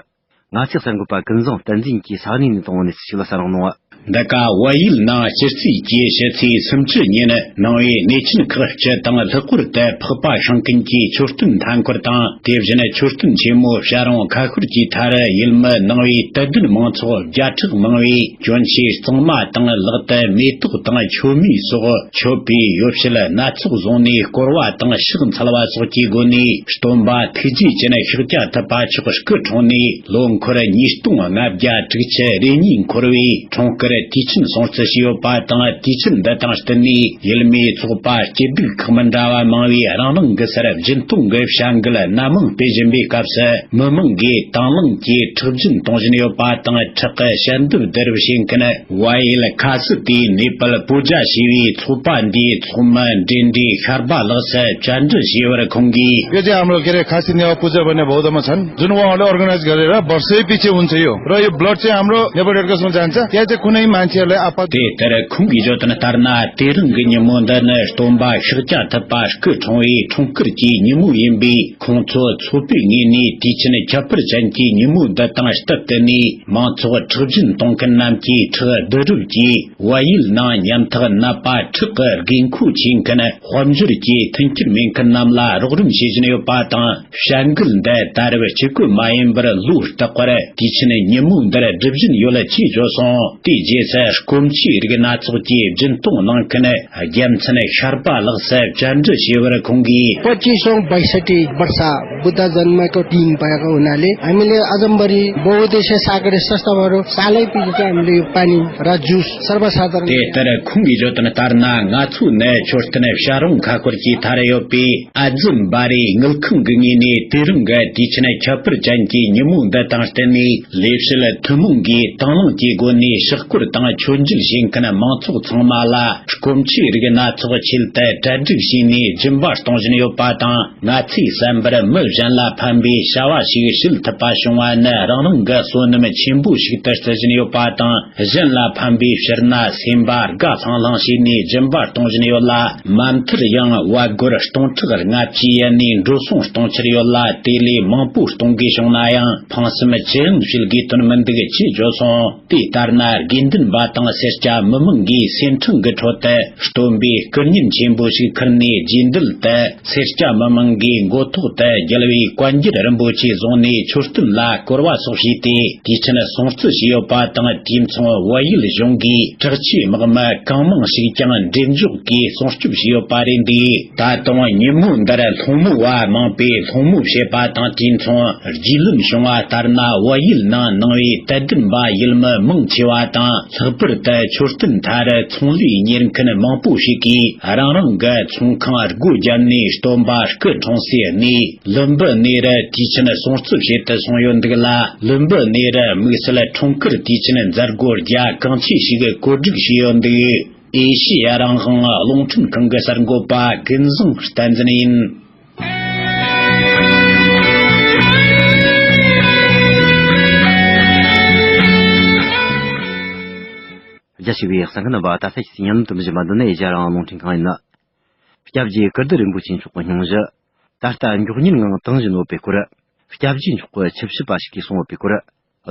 ང་ཚོའི་གསར་འགོད་པ་ཀུན་བཟང་བསྟན་འཛིན་གྱིས་ས་གནས་ནས་བཏང་བའི་གནས་ཚུལ་ཞིག་ལ་གསན་རོགས་གནང་། འདི་ག་བལ་ཡུལ་ནང་སྤྱི་ཚེས་ཀྱི་ཕྱི་ཚེས་སུམ་ཅུ་ཉིན་ནང་པའི་གནས་ཆེན་ཁག་སྤྱི་དང་ལྷག་པར་དུ་འཕགས་པ་ཤིང་ཀུན་གྱི་མཆོད་རྟེན་མཐའ་འཁོར་དང་། དེ་བཞིན་མཆོད་རྟེན་ཆེན་མོ་བྱ་རུང་ཁ་ཤོར་གྱི་མཐར། ཡུལ་མི་ནང་པའི་དད་ལྡན་མང་ཚོགས་བརྒྱ་ཕྲག་མང་བས་གྱོན་ཆས་གཙང་མ་དང་ལག་ཏུ་མེ་ཏོག་དང་མཆོད་མེ་སོགས་མཆོད་པའི་ཡོ་བྱད་སྣ་ཚོགས་བཟུང་ནས་བསྐོར་བ་དང་ཕྱག་འཚལ་བ་སོགས་ཀྱི་སྒོ་ནས། སྟོན་པ་ཐུགས་རྗེ་ཅན་ཤཱཀྱ་ཐུབ་པ་མཆོག་སྐུ་འཁྲུངས་ནས་ལོ་འཁོར་ཉིས་སྟོང་ལྔ་བརྒྱ་དྲུག་ཅུ་རེ་གཉིས་འཁོར་བའི་འཁྲུངས་སྐར་དུས་ཆེན་སྲུང་བརྩི་བྱས་ཡོད་པ་དང་། དུས་ཆེན་འདི་དང་བསྟུན་ནས་ཡུལ་མིའི་ཚོགས་པ་སྐྱིད་སྡུག་ཁག་མི་འདྲ་བ་མང་བས་རང་རང་གི་སར་སྦྱིན་གཏོང་གི་བྱ་འགུལ་སྣ་མང་སྤེལ་བཞིན་པའི་སྐབས་སུ། མི་མང་གིས་དང་བླངས་ཀྱིས་ཁྲག་རྒྱུན་གཏོང་བཞིན་ཡོད་པ་དང་། ཁྲག་གི་ཞལ་འདེབས་བསྡུ་རུབ་བྱེད་མཁན་བལ་ཡུལ་ཁ་སི་ཏའི་ནེ་པལ་པུ་ཇ་ཞེས་པའི་ཚོགས་པ་འདིའི་ཚོགས་མི་འབྲེལ་འདྲིས་ཤར་པ་ལགས་སུ་བཅར་འདྲི་ཞུས་པར་ཁོང་གིས། यो चाहिँ हाम्रो, के अरे, खासी नेवार पूजा भन्ने बहुत म छन्, जुन उहाँहरूले अर्गनाइज गरेर वर्षै पछि हुन्छ। यो र यो ब्लड चाहिँ हाम्रो नेपाल रेड क्रसमा जान्छ। त्यहाँ चाहिँ कुनै मान्छेहरूलाई आपात དེ་ལྟར་ཁོང་གིས་བརྗོད་དོན་ལྟར་ན། དེ་རིང་གི་ཉིན་མོ་འདི་ནི་སྟོན་པ་ཤཱཀྱ་ཐུབ་པ་སྐུ་འཁྲུངས་པའི་འཁྲུངས་སྐར་གྱི་ཉིན་མོ་ཡིན་པས། ཁོང་ཚོ་ཚོགས་པའི་ངོས་ནས་དུས་ཆེན་ཁྱད་པར་ཅན་གྱི་ཉིན་མོ་འདི་དང་སྟབས་བསྟུན་ནས། མང་ཚོགས་ཁྲག་རྒྱུན་གཏོང་མཁན་རྣམས་ཀྱིས་ཁྲག་བསྡུ་རུབ་ཀྱིས་བལ་ཡུལ་ནང་ཉམ་ཐག་ནད་པ་ཁྲག་གི་དགོས་མཁོ་ཆེ་མཁན་དཔལ་འབྱོར་གྱི་མཐུན་འགྱུར་མེད་མཁན་རྣམས་ལ་རོགས་རམ་བྱེད་བཞིན་ཡོད་པ་དང་། བྱ་འགུལ་འདི་ད་རེས་གཅིག་པུ་མ་ཡིན་པར་ལོ་རྟག་པར་དུས་ཆེན་ཉིན་མོ་འདིར་སྒྲུབ་བཞིན་ཡོད་ཅེས་བརྗོད་སོང་། དེའི་རྗེས་སུ་སྐོམ་ཆུའི་རིགས་སྣ་ཚོགས་ཀྱི་སྦྱིན་གཏོང་གནང་མཁན་རྒྱལ་མཚན་ཤར་པ་ལགས་སུ་བཅར་འདྲི་བྱས་པར། ཁོང་གིས། पच्चिस सौ बैसठी वर्ष बुद्ध जन्मको दिन भएको हुनाले हामीले अजम्बरी बहुद्देश्य सागरी संस्थाहरू सालै पिरिका हामीले यो पानी र जुस सर्वसाधारण དེ་ལྟར་ཁོང་གིས་བརྗོད་དོན་ལྟར་ན། ང་ཚོ་ནི་མཆོད་རྟེན་བྱ་རུང་ཁ་སྐོར་གྱི་མཐར་ཡོད་པའི་ཨ་ཛམ་བ་རི་དངུལ་ཁང་གི་ངོས་ནས། དེ་རིང་གི་དུས་ཆེན་ཁྱད་པར་ཅན་གྱི་ཉིན་མོ་འདི་དང་བསྟུན་ནས། ལས་བྱེད་ཐུན་མོང་གིས་དང་བླངས་ཀྱི་སྒོ་ནས་ཕྱག་སྐོར་དང་མཆོད་མཇལ་བྱེད་མཁན་མང་ཚོགས་ཚང་མ་ལ་སྐོམ་ཆུའི་རིགས་སྣ་ཚོགས་ཆེད་དུ་གྲ་སྒྲིག་བྱས་ནས་སྦྱིན་པ་གཏོང་བཞིན་ཡོད་པ་དང་། ང་ཚོའི་བསམ་པར་མི་གཞན་ལ་ཕན་པའི་བྱ་བ་ཞིག་བྱེད་ཐུབ་པ་བྱུང་བ་ནི་རང་རང་གི་བསོད་ནམས་ཆེན་པོ་ཞིག་ཏུ་བརྩི་བཞིན་ཡོད་པ་དང་། གཞན་ལ་ཕན་པའི་ཕྱིར་ན་སེམས་པ་དགའ་ལྷང་ལྷང་བྱས་ནས་སྦྱིན་པ་གཏོང་བཞིན་ཡོད་ལ། མ་མཐར་ཡང་བལ་སྒོར་སྟོང་ཕྲག་ལྔ་བཅུའི་ཡན་ནས་འགྲོ་སོང་གཏོང་འཆར་ཡོད་ལ། དེ་ལས་མང་པོ་གཏོང་དགོས་བྱུང་ན་ཡང་ཕངས་སེམས་ཅི་ཡང་བྱེད་དགོས་དོན་མི་འདུག་ཅེས་བརྗོད་སོང་། དེ་ལྟར་ན་དགེ་འདུན་པ་དང་སེར་སྐྱ་མི་མང་གིས་སེམས་ཁྲལ་གྱི་ཁྲོད་དུ་སྟོན་པའི་སྐུ་བརྙན་ཆེན་པོ་ཞིག་ཁུར་ནས་རྗེས་འདེད་དུ། སེར་སྐྱ་མི་མང་གིས་མགོ་ཐོག་ཏུ་རྒྱལ་བའི་བཀའ་འགྱུར་རིན་པོ་ཆེ་བཟུང་ནས་མཆོད་རྟེན་ལ་བསྐོར་བ་སོགས་བྱས་ཏེ། དུས་ཆེན་སྲུང་བརྩི་བྱས་ཡོད་པ་དང་། དུས་མཚུངས་བལ་ཡུལ་གཞུང་གིས་དྲག་ཆས་དམག་མི་གང་མང་ཞིག་ཀྱང་འགྲེམས་འཇོག་གིས་སྲུང་སྐྱོབ་བྱས་ཡོད་པ་རེད་འདུག་ད་དུང་ཉིན་མོ་འདིར་སློང་མོ་བ་མང་པོས་སློང་མོ་བྱེད་པ་དང་། དུས་མཚུངས་རྒྱུས་ལོན་བྱུང་བ་ལྟར་ན། བལ་ཡུལ་ནང་ནང་པའི་དད་ལྡན་པ་ཡུལ་མི་མང་ཆེ་བ་དང་། ལྷག་པར་དུ་མཆོད་རྟེན་མཐའ་རུ་ཚོང་ལས་གཉེར་མཁན་མང་པོ་ཞིག་གིས་རང་རང་གི་ཚོང་ཁང་སྒོ་བརྒྱབ་ནས། སྟོན་པ་སྐུ་འཁྲུངས་སའི་གནས་ལུམ་བི་ནི་རུ་དུས་ཆེན་སྲུང་བརྩི་བྱེད་དུ་སོང་ཡོད་འདུག་ལ། ལུམ་བི་ནི་རུ་དམིགས་བསལ་འཁྲུངས་སྐར་དུས་ཆེན་མཛད་སྒོ་རྒྱ་གང་ཆེ་ཞིག་གོ་སྒྲིག་བྱས་ཡོད་འདུག་ཨེ་ཤེ་ཡ་རང་དབང་རླུང་འཕྲིན་ཁང་གི་གསར་འགོད་པ་ཀུན་བཟང་བསྟན་འཛིན་ཡིན། རྒྱ་ཆེ་བའི་གསན་མཁན་རྣམ་པ། ད་ལྟ་ཁྱེད་ཀྱིས་ཉན་ལམ་དུ་འཛིན་པ་འདི་ནི་ཨེ་ཤེ་ཡ་རང་དབང་རླུང་འཕྲིན་ཁང་ཡིན། སྐྱབས་རྗེ་ཀིརྟི་རིན་པོ་ཆེ་མཆོག་གི་སྙུང་གཞི་ད་ལྟ་མགྱོགས་མྱུར་ངང་དྭངས་བཞིན་ཡོད་པའི་སྐོར། སྐྱབས་རྗེ་མཆོག་གི་ཆིབས་ཞབས་པ་ཞིག་གིས་གསུངས་ཡོད་པའི་སྐོར།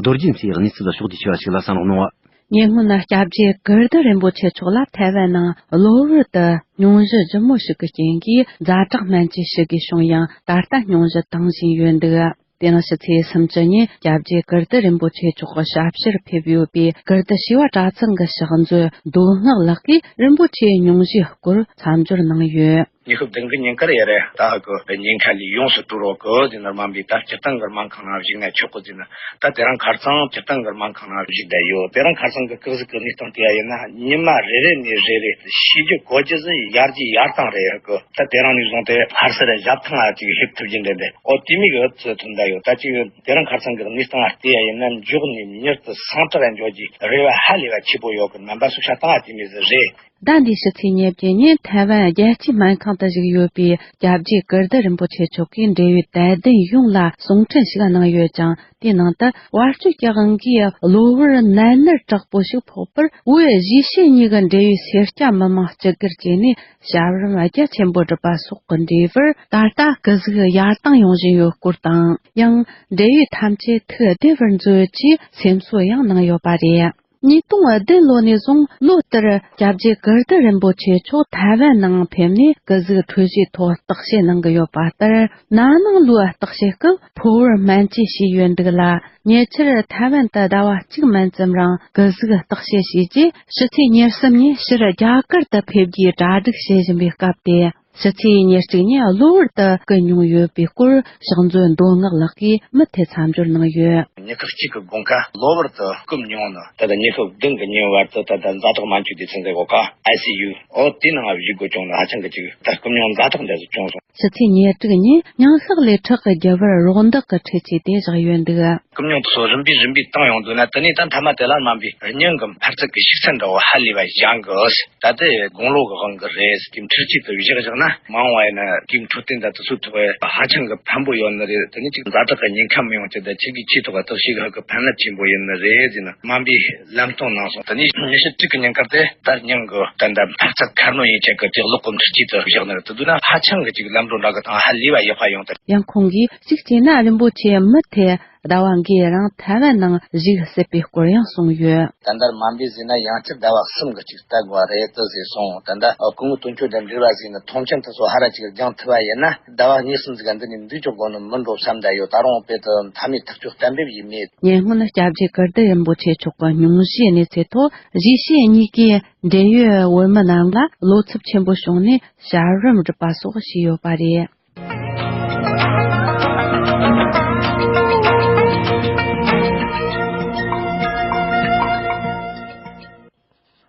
རྡོ་རྗེ་མཚོའི་གནས་ཚུལ་ཕྱོགས་བསྡུས་ཆེ་བ་ཞིག་ལ་གསན་རོགས་གནང་། ཉེ་སྔོན་ན་སྐྱབས་རྗེ་ཀིརྟི་རིན་པོ་ཆེ་མཆོག་ལ་ཐའེ་ཝན་ནང་གློ་བུར་དུ་སྙུང་གཞི་ལྗིད་མོ་ཞིག་གི་རྐྱེན་གྱིས་ཛ་དྲག་སྨན་བཅོས་ཞུ་དགོས་བྱུང་ཡང་། ད་ལྟ་སྙུང་གཞི་དྭངས་བཞིན་ཡོད་འདུག་དེ་ཡང་ཕྱི་ཚེས་སུམ་ཅུ་ཉིན་སྐྱབས་རྗེ་ཀིརྟི་རིན་པོ་ཆེ་མཆོག་གི་ཞབས་ཕྱིར་ཕེབས་ཡོད་པའི་ཀིརྟི་བྱེས་པ་གྲྭ་ཚང་གི་ཕྱག་མཛོད་མདོ་སྔགས་ལགས་ཀྱིས་རིན་པོ་ཆེའི་སྙུང་གཞིའི་སྐོར་མཚམས་སྦྱོར་གནང་ཡོད། ཉི་ཤུ་བདུན་གི་ཉིན་དཀར་ཡ་རེ་ད་གི་ཉིན་ཁ་ལས་ཡོངས་སུ་གྲོལ་རོགས་གི་ཟེར་ནས་མ་འབུལ། ད་སྤྱིར་བཏང་གི་སྨན་ཁང་ནང་བཞུགས་ན་ཆོག་གི་ཟེར་ན། ད་དེ་རིང་ཁ་སང་སྤྱིར་བཏང་གི་སྨན་ཁང་ནང་བཞུགས་བསྡད་ཡོད། དེ་རིང་ཁ་སང་གི་སྐུ་གཟུགས་ཀྱི་གནས་སྟངས་དེ་ཡ་ཡིན་ན། ཉི་མ་རེ་རེ་ནས་རེ་རེ་ཤེས་རྒྱུ་གོ་རྒྱུ་ཟིག་ཡར་རྒྱས་ཡར་བཏང་རེད་གི། ད་དེ་རིང་ནས་བཟུང་སྟེ་ཕར་ཚུར་ཞབས་ཐང་ང་ཅིག་ཕེབས་ཐུབ་རྒྱུ་འདྲ་འདྲ། ཨོ་དེ་མིག་གི་ཨུ་ཚུགས་ཐུབ་འདྲ་ཡོད། ད་ཅིག་དེ་རིང་ཁ་སང་གི་གནས་སྟངས་ལ་བལྟས་ཡ་ཡིན་ན། མགྱོགས་ནས་མྱུར་དུ་སངས་དྲག་འགྱོ་རྒྱུའི་རེ་བ་ཧ་ལས་པ་ཆེ་པོ་ཡོད་གི། སྨན་པ་སོགས་ཤ་སྟག་དེ་མོ་ཟིག་རེད། ཟླ་འདིའི་ཕྱི་ཚེས་ཉེར་བརྒྱད་ཉིན་ཐའེ་ཝན་རྒྱལ་སྤྱིའི་སྨན་ཁང་དུ་བཞུགས་ཡོད་པའི་སྐྱབས་རྗེ་ཀིརྟི་རིན་པོ་ཆེ་མཆོག་གིས་འབྲེལ་ཡོད་དད་ལྡན་ཡོངས་ལ་གསུང་འཕྲིན་ཞིག་གནང་ཡོད་ཅིང་། དེའི་ནང་དུ་བར་གཅོད་ཀྱི་དབང་གིས་གློ་བུར་ནད་མནར་དྲག་པོ་ཞིག་ཕོག་པར། བོད་གཞིས་བྱེས་གཉིས་ཀྱི་འབྲེལ་ཡོད་སེར་སྐྱ་མི་མང་སྤྱི་སྒེར་བཅས་ནས་ཞབས་རིམ་རྒྱ་ཆེན་པོ་བསྒྲུབས་པ་སོགས་ཀྱི་འབྲས་བུར། ད་ལྟ་སྐུ་གཟུགས་ཡར་དྭངས་ཡོང་བཞིན་ཡོད་སྐོར་དང་། ཡང་འབྲེལ་ཡོད་ཐམས་ཅད་ཐུགས་བདེ་བར་མཛོད་ཅེས་སེམས་གསོ་ཡང་གནང་ཡོད་པ་རེད། ཉིས་སྟོང་བདུན་ལོ་ནས་བཟུང་ལོ་ལྟར་སྐྱབས་རྗེ་ཀིརྟི་རིན་པོ་ཆེ་མཆོག་ཐའེ་ཝན་ནང་ཕེབས་ནས་སྐུ་གཟུགས་འཕྲོད་བཞེས་ཐོག་བརྟག་དཔྱད་གནང་གི་ཡོད་པ་ལྟར། ན་ནིང་ལོའི་བརྟག་དཔྱད་སྐབས་ཕོ་བར་སྨན་བཅོས་བྱས་ཡོད་འདུག་ལ། ཉེ་ཆར་ཐའེ་ཝན་དུ་ཟླ་བ་གཅིག་མན་ཙམ་རིང་སྐུ་གཟུགས་བརྟག་དཔྱད་བྱས་རྗེས། ཕྱི་ཚེས་ཉེར་གསུམ་ཉིན་ཕྱིར་རྒྱ་གར་དུ་ཕེབས་རྒྱུའི་གྲ་སྒྲིག་བྱེད་བཞིན་པའི་སྐབས་ཏེ། ཕྱི་ཚེས་ཉེར་གཅིག་ཉིན་གློ་བུར་དུ་སྐུ་མྱོང་ཡོད་པའི་སྐོར་ཕྱག་མཛོད་མདོ་སྔགས་ལགས་ཀྱིས་མུ་མཐུད་མཚམས་སྦྱོར་གནང་ཡོད། ཉི་ཤུ་གཅིག་གི་དགོང་ཁ་གློ་བུར་དུ་སྐུ་མྱོང་ནས། ད་ལྟ་ཉི་ཤུ་བདུན་གི་ཉིན་བར་དུ་ད་ལྟ་ཛ་དྲག་སྨན་བཅོས་སྡེ་ཚན་ཟེར་གོ་ག། ཨའི་སི་ཡུ། ཨོ་དེའི་ནང་བཞུགས་དགོས་བྱུང་ནས། ཧ་ཅང་གི་ཅིག་ད་སྐུ་མྱོང་ཛ་དྲག་འདྲ་ཟིག་བྱུང་སོང་། ཕྱི་ཚེས་ཉེར་དྲུག་ཉིན་སྙིང་ཁག་ལས་ཁྲག་གི་རྒྱུ་བར་རོ་འདེགས་ཀྱི་འཕྲུལ་ཆས་དེ་བཞག་ཡོད་འདུག་སྐུ་མྱོང་དེ་ཚོ་རིམ་པས་རིམ་པས་བཏང་ཡོང་དུས་ན། དེ་ནས་ད་མཐའ་མ་དེ་ལ་མ་འབུལ། སྙིང་གི་འཕར་ཚད་ཀྱི་ཤུགས་ཚད་འདྲ་བོ་ཧ་ལས་པ་ཞན་གི། ད་དེ་དགུང་ལོ་གི་དབང་གིས་རེད་ཟེར། དེ་འཕྲུལ་ཆས་དེ་བཞག་བཞག་ན། མ་འོངས་པ་ཡིན་ན་གི་འཕྲོད་བསྟེན་དང་དེ་ཚོའི་ཐོག་ཧ་ཅང་གི་ཕན་པོ་ཡོད་ནི་རེད། དེ་ནི་ཅིག་ཛ་དྲག་གི་ཉེན་ཁ་མི་ཡོང་ཆེད་དུ་ཁྱེད་ཀྱི་ཆེས་ཐོག་ག་ཐག་ཞིག་ཧ་གི་ཕན་རླབས་ཆེན་པོ་ཡིན་ནི་རེད་ཟེར་ནས་དམའ་འབེབས་ལམ་སྟོན་གནང་སོང་། དེ་ནི་ཉི་ཤུ་དྲུག་གི་ཉིན་ཀར་དེ་ལྟར་སྙིང་གི་ད་ལྟ་འཕར་ཚད་ཁ་སྣོན་ཡིན་ཆེད་ཀྱི་ཅིག་གློག་གི་འཕྲུལ་ཆས་དུ་བཞག་ནི་རེད། དེ་དུས་ན་ཧ་ཅང་གི་ཅིག་ལམ་འགྲོ་འདྲ་གི་དང་ཧ་ལས་པ་ཡག་པ་ཡོང་དེ། ཡང་ཁོང་གིས་གཅིག་བྱས་ན་རིན་པོ་ཆེ་མུ་མཐུད་ཟླ་བ་འགའི་རིང་ཐའེ་ཝན་ནང་བཞུགས་སྲིད་པའི་སྐོར་ཡང་གསུངས་ཡོད། ད་ལྟར་དམའ་འབེབས་ཟིན་ན་ཡང་བསྐྱར་ཟླ་བ་གསུམ་གི་ཅིག་ལྟ་དགོས་པ་རེད་དུ་ཟེར་སོང་། ད་ལྟ་སྐུ་ངོ་དོན་གཅོད་དང་འབྲེལ་བ་ཟིན་ན་མཐོང་མཆན་དེ་ཚོ་ཧ་ར་ཅིག་སྦྱང་ཐུབ་པ་ཡིན་ན་ཟླ་བ་གཉིས་གསུམ་ཟིག་ག་འདི་ནས་འདུག་ཆོག་དགོས་ནི་མིན་འགྲོ་བསམ་ད་ཡོད། ད་རུང་དཔེ་དུ་མཐའ་མའི་ཐག་གཅོད་གཏན་འབེབས་ཡིན་མེད། ཉེ་སྔོན་སྐྱབས་རྗེ་ཀིརྟི་རིན་པོ་ཆེ་མཆོག་གི་སྙུང་གཞིའི་གནས་ཚུལ་ཐོག་གཞིས་བྱེས་གཉིས་ཀའི་འབྲེལ་ཡོད་བོད་མི་རྣམས་ལ་བློ་འཚབ་ཆེན་པོ་བྱུང་ནས་བྱ་རིམ་སྒྲུབ་པ་སོགས་བྱས་ཡོད་པ་རེད།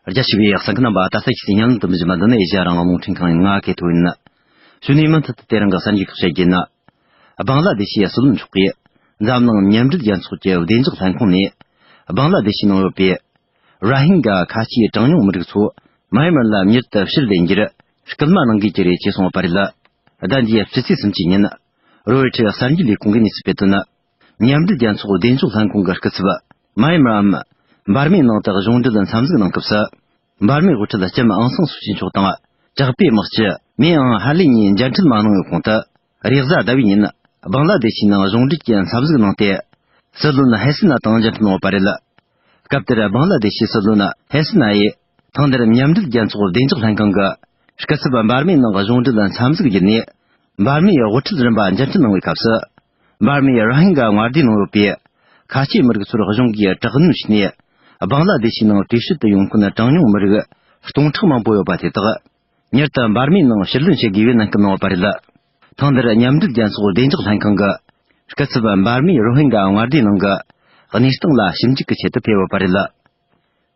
རྒྱ་ཆེ་བའི་གསན་མཁན་རྣམ་པ། ད་ལྟ་ཁྱེད་ཀྱིས་ཉན་དུ་མི་བཞིན་པ་འདི་ནི་ཨེ་ཤ་ཡ་རང་དབང་རླུང་འཕྲིན་ཁང་ཡིན། ང་ཀེ་ཐོ་ཡིན། གཞུག་ནས་མུ་མཐུད་དུ་དེ་རིང་གི་གསར་འགྱུར་ཁག་བཤད་རྒྱུ་ཡིན། བང་ལ་དེ་ཤི་ཡའི་སྲིད་བློན་མཆོག་གིས་འཛམ་གླིང་མཉམ་འབྲེལ་རྒྱལ་ཚོགས་ཀྱི་བདེ་འཇགས་ལྷན་ཁང་ནས་བང་ལ་དེ་ཤི་ནང་ཡོད་པའི་ར་ཧིན་ག་ཁ་ཆེའི་གྲངས་ཉུང་མི་རིགས་ཚོ་མཱ་ཡན་མར་ལ་མྱུར་དུ་ཕྱིར་ལེན་རྒྱུར་སྐུལ་མ་གནང་དགོས་ཀྱི་རེད་ཅེས་གསུངས་པ་རེད། ཟླ་འདིའི་སྤྱི་ཚེས་སུམ་ཅུ་ཉིན་རོའི་ཊར་གསར་འགྱུར་ལས་ཁུངས་ཀྱིས་གནས་ཚུལ་སྤེལ་དོན། མཉམ་འབྲེལ་རྒྱལ་ཚོགས་བདེ་འཇགས་ལྷན་ཁང་གི་སྐུ་ཚབ་མཱ་ཡན་མར་འམ་འབར་མའི་ནང་དུ་གཞུང་འབྲེལ་འཚམས་གཟིགས་གནང་སྐབས་སུ། འབར་མའི་དབུ་ཁྲིད་ལྕམ་ཨང་སང་སུ་ཅི་མཆོག་དང་། དྲག་པོའི་དམག་སྤྱི་མེ་ཨང་ཧ་ལེ་གཉིས་མཇལ་འཕྲད་མ་གནང་བའི་གོང་དུ། རེས་གཟའ་ཟླ་བའི་ཉིན་སྦང་ལ་དེ་ཤི་ནང་གཞུང་འབྲེལ་གྱི་འཚམས་གཟིགས་གནང་སྟེ། སྲིད་བློན་ཧེ་སི་ན་དང་མཇལ་འཕྲད་གནང་བ་རེད། སྐབས་དེར་སྦང་ལ་དེ་ཤི་སྲིད་བློན་ཧེ་སི་ན་ཡིས་ཐེངས་འདིར་མཉམ་འབྲེལ་རྒྱལ་ཚོགས་བདེ་འཇགས་ལྷན་ཁང་གི་སྐུ་ཚབ་འབར་མའི་ནང་གཞུང་འབྲེལ་འཚམས་གཟིགས་བརྒྱུད་ནས། འབར་མའི་དབུ་ཁྲིད་རིམ་པ་མཇལ་འཕྲད་གནང་བའི་སྐབས་སུ། འབར་མའི་ར་ཧིན་ག་མངའ་སྡེའི་ནང་ཡོད་པའི་ཁ་ཆེའི་མི་རིགས་ཚོར་གཞུང་གིས་དྲག་གནོན་བྱས་ནས། སྦང་ལ་དེ་ཤི་ནང་བྲོས་བྱོལ་དུ་ཡོང་མཁན་གྲངས་ཉུང་མི་རིགས་སྟོང་ཕྲག་མང་པོ་ཡོད་པ་དེ་དག་མྱུར་དུ་འབར་མའི་ནང་ཕྱིར་ལེན་བྱེད་དགོས་པའི་ནན་སྐུལ་གནང་བ་རེད། ཐེངས་འདིར་མཉམ་འབྲེལ་རྒྱལ་ཚོགས་བདེ་འཇགས་ལྷན་ཁང་གི་སྐུ་ཚབ་འབར་མའི་རོ་ཧིན་ག་མངའ་སྡེའི་ནང་གི་གནས་སྟངས་ལ་ཞིབ་འཇུག་གི་ཆེད་དུ་ཕེབས་ཡོད་པ་རེད།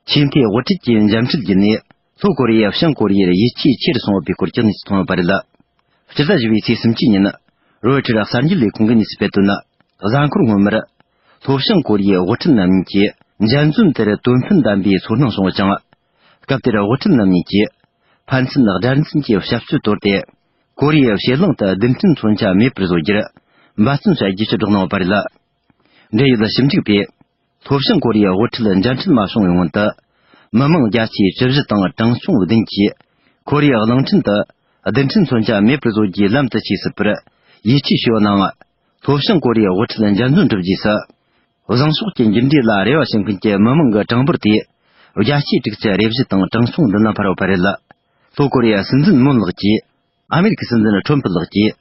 ཆེས་མཐོའི་དབུ་ཁྲིད་ཀྱི་མཇལ་འཕྲད་བརྒྱུད་ནས་ལྷོ་ཀོ་རི་ཡས་བྱང་ཀོ་རི་ཡར་ཡིད་ཆེས་ཆེ་རུ་སོང་ཡོད་པའི་སྐོར་གྱི་གནས་ཚུལ་ཐོན་ཡོད་པ་རེད། སྤྱི་ཟླ་བཞི་པའི་ཚེས་སུམ་ཅུ་ཉིན་རོའི་ཊར་གསར་འགྱུར་ལས་ཁུངས་ཀྱིས་གནས་ཚུལ་སྤེལ་དོན། གཟའ་འཁོར་སྔོན་མར་ལྷོ་བྱང་ཀོ་རི་ཡའི་དབུ་ཁྲིད་རྣམ་གཉིས་ཀྱིས་མཇལ་འཛོམས་དེར་དོན་ཕན་ལྡན་པའི་ཚོར་སྣང་བྱུང་བ་ཅིང་། སྐབས་དེར་དབུ་ཁྲིད་རྣམ་གཉིས་ཀྱིས་ཕན་ཚུན་དགྲར་འཛིན་གྱི་ཞབས་རྩོད་དོར་ཏེ། ཀོ་རི་ཡའི་ཕྱེད་གླིང་དུ་རྡུལ་ཕྲན་མཚོན་ཆ་མེད་པར་བཟོ་རྒྱུར་འབད་བརྩོན་བྱ་རྒྱུ་ཞུ་སྒྲོག་གནང་བ་རེད། འབྲེལ་ཡོད་ཞིབ་འཇུག་པས། ལྷོ་བྱང་ཀོ་རི་ཡའི་དབུ་ཁྲིད་མཇལ་འཕྲད་མ་བྱུང་བའི་སྔོན་དུ། མི་མང་བརྒྱ་ཆའི་བཅུ་བཞི་དང་གྲངས་ཆུང་བདུན་གྱིས། ཀོ་རི་ཡའི་གླིང་ཕྲན་དུ་རྡུལ་ཕྲན་མཚོན་ཆ་མེད་པར་བཟོ་རྒྱུའི་ལམ་དུ་ཆས་སྲིད་པར་ཡིད་ཆེས་ཞུ་བ་ནའང་། ལྷོ་བྱང་ཀོ་རི་ཡའི་དབུ་ཁྲིད་མཇལ་འཛོམས་གྲུབ་རྗེས་སུ། བཟང་ཕྱོགས་ཀྱི་མཇུག་འབྲས་ལ་རེ་བ་བྱེད་མཁན་གྱི་མི་མང་གི་གྲངས་འབོར་དེ། བརྒྱ་ཆའི་དྲུག་ཅུ་རེ་བཞི་དང་གྲངས་ཆུང་བདུན་ལ་འཕར་བ་རེད། ལྷོ་ཀོ་རི་ཡའི་སྲིད་འཛིན་མུན་ལགས་ཀྱིས། ཨ་མེ་རི་ཁའི་སྲིད་འཛིན་ཁྲོམ་ཕུ་ལགས་ཀྱིས།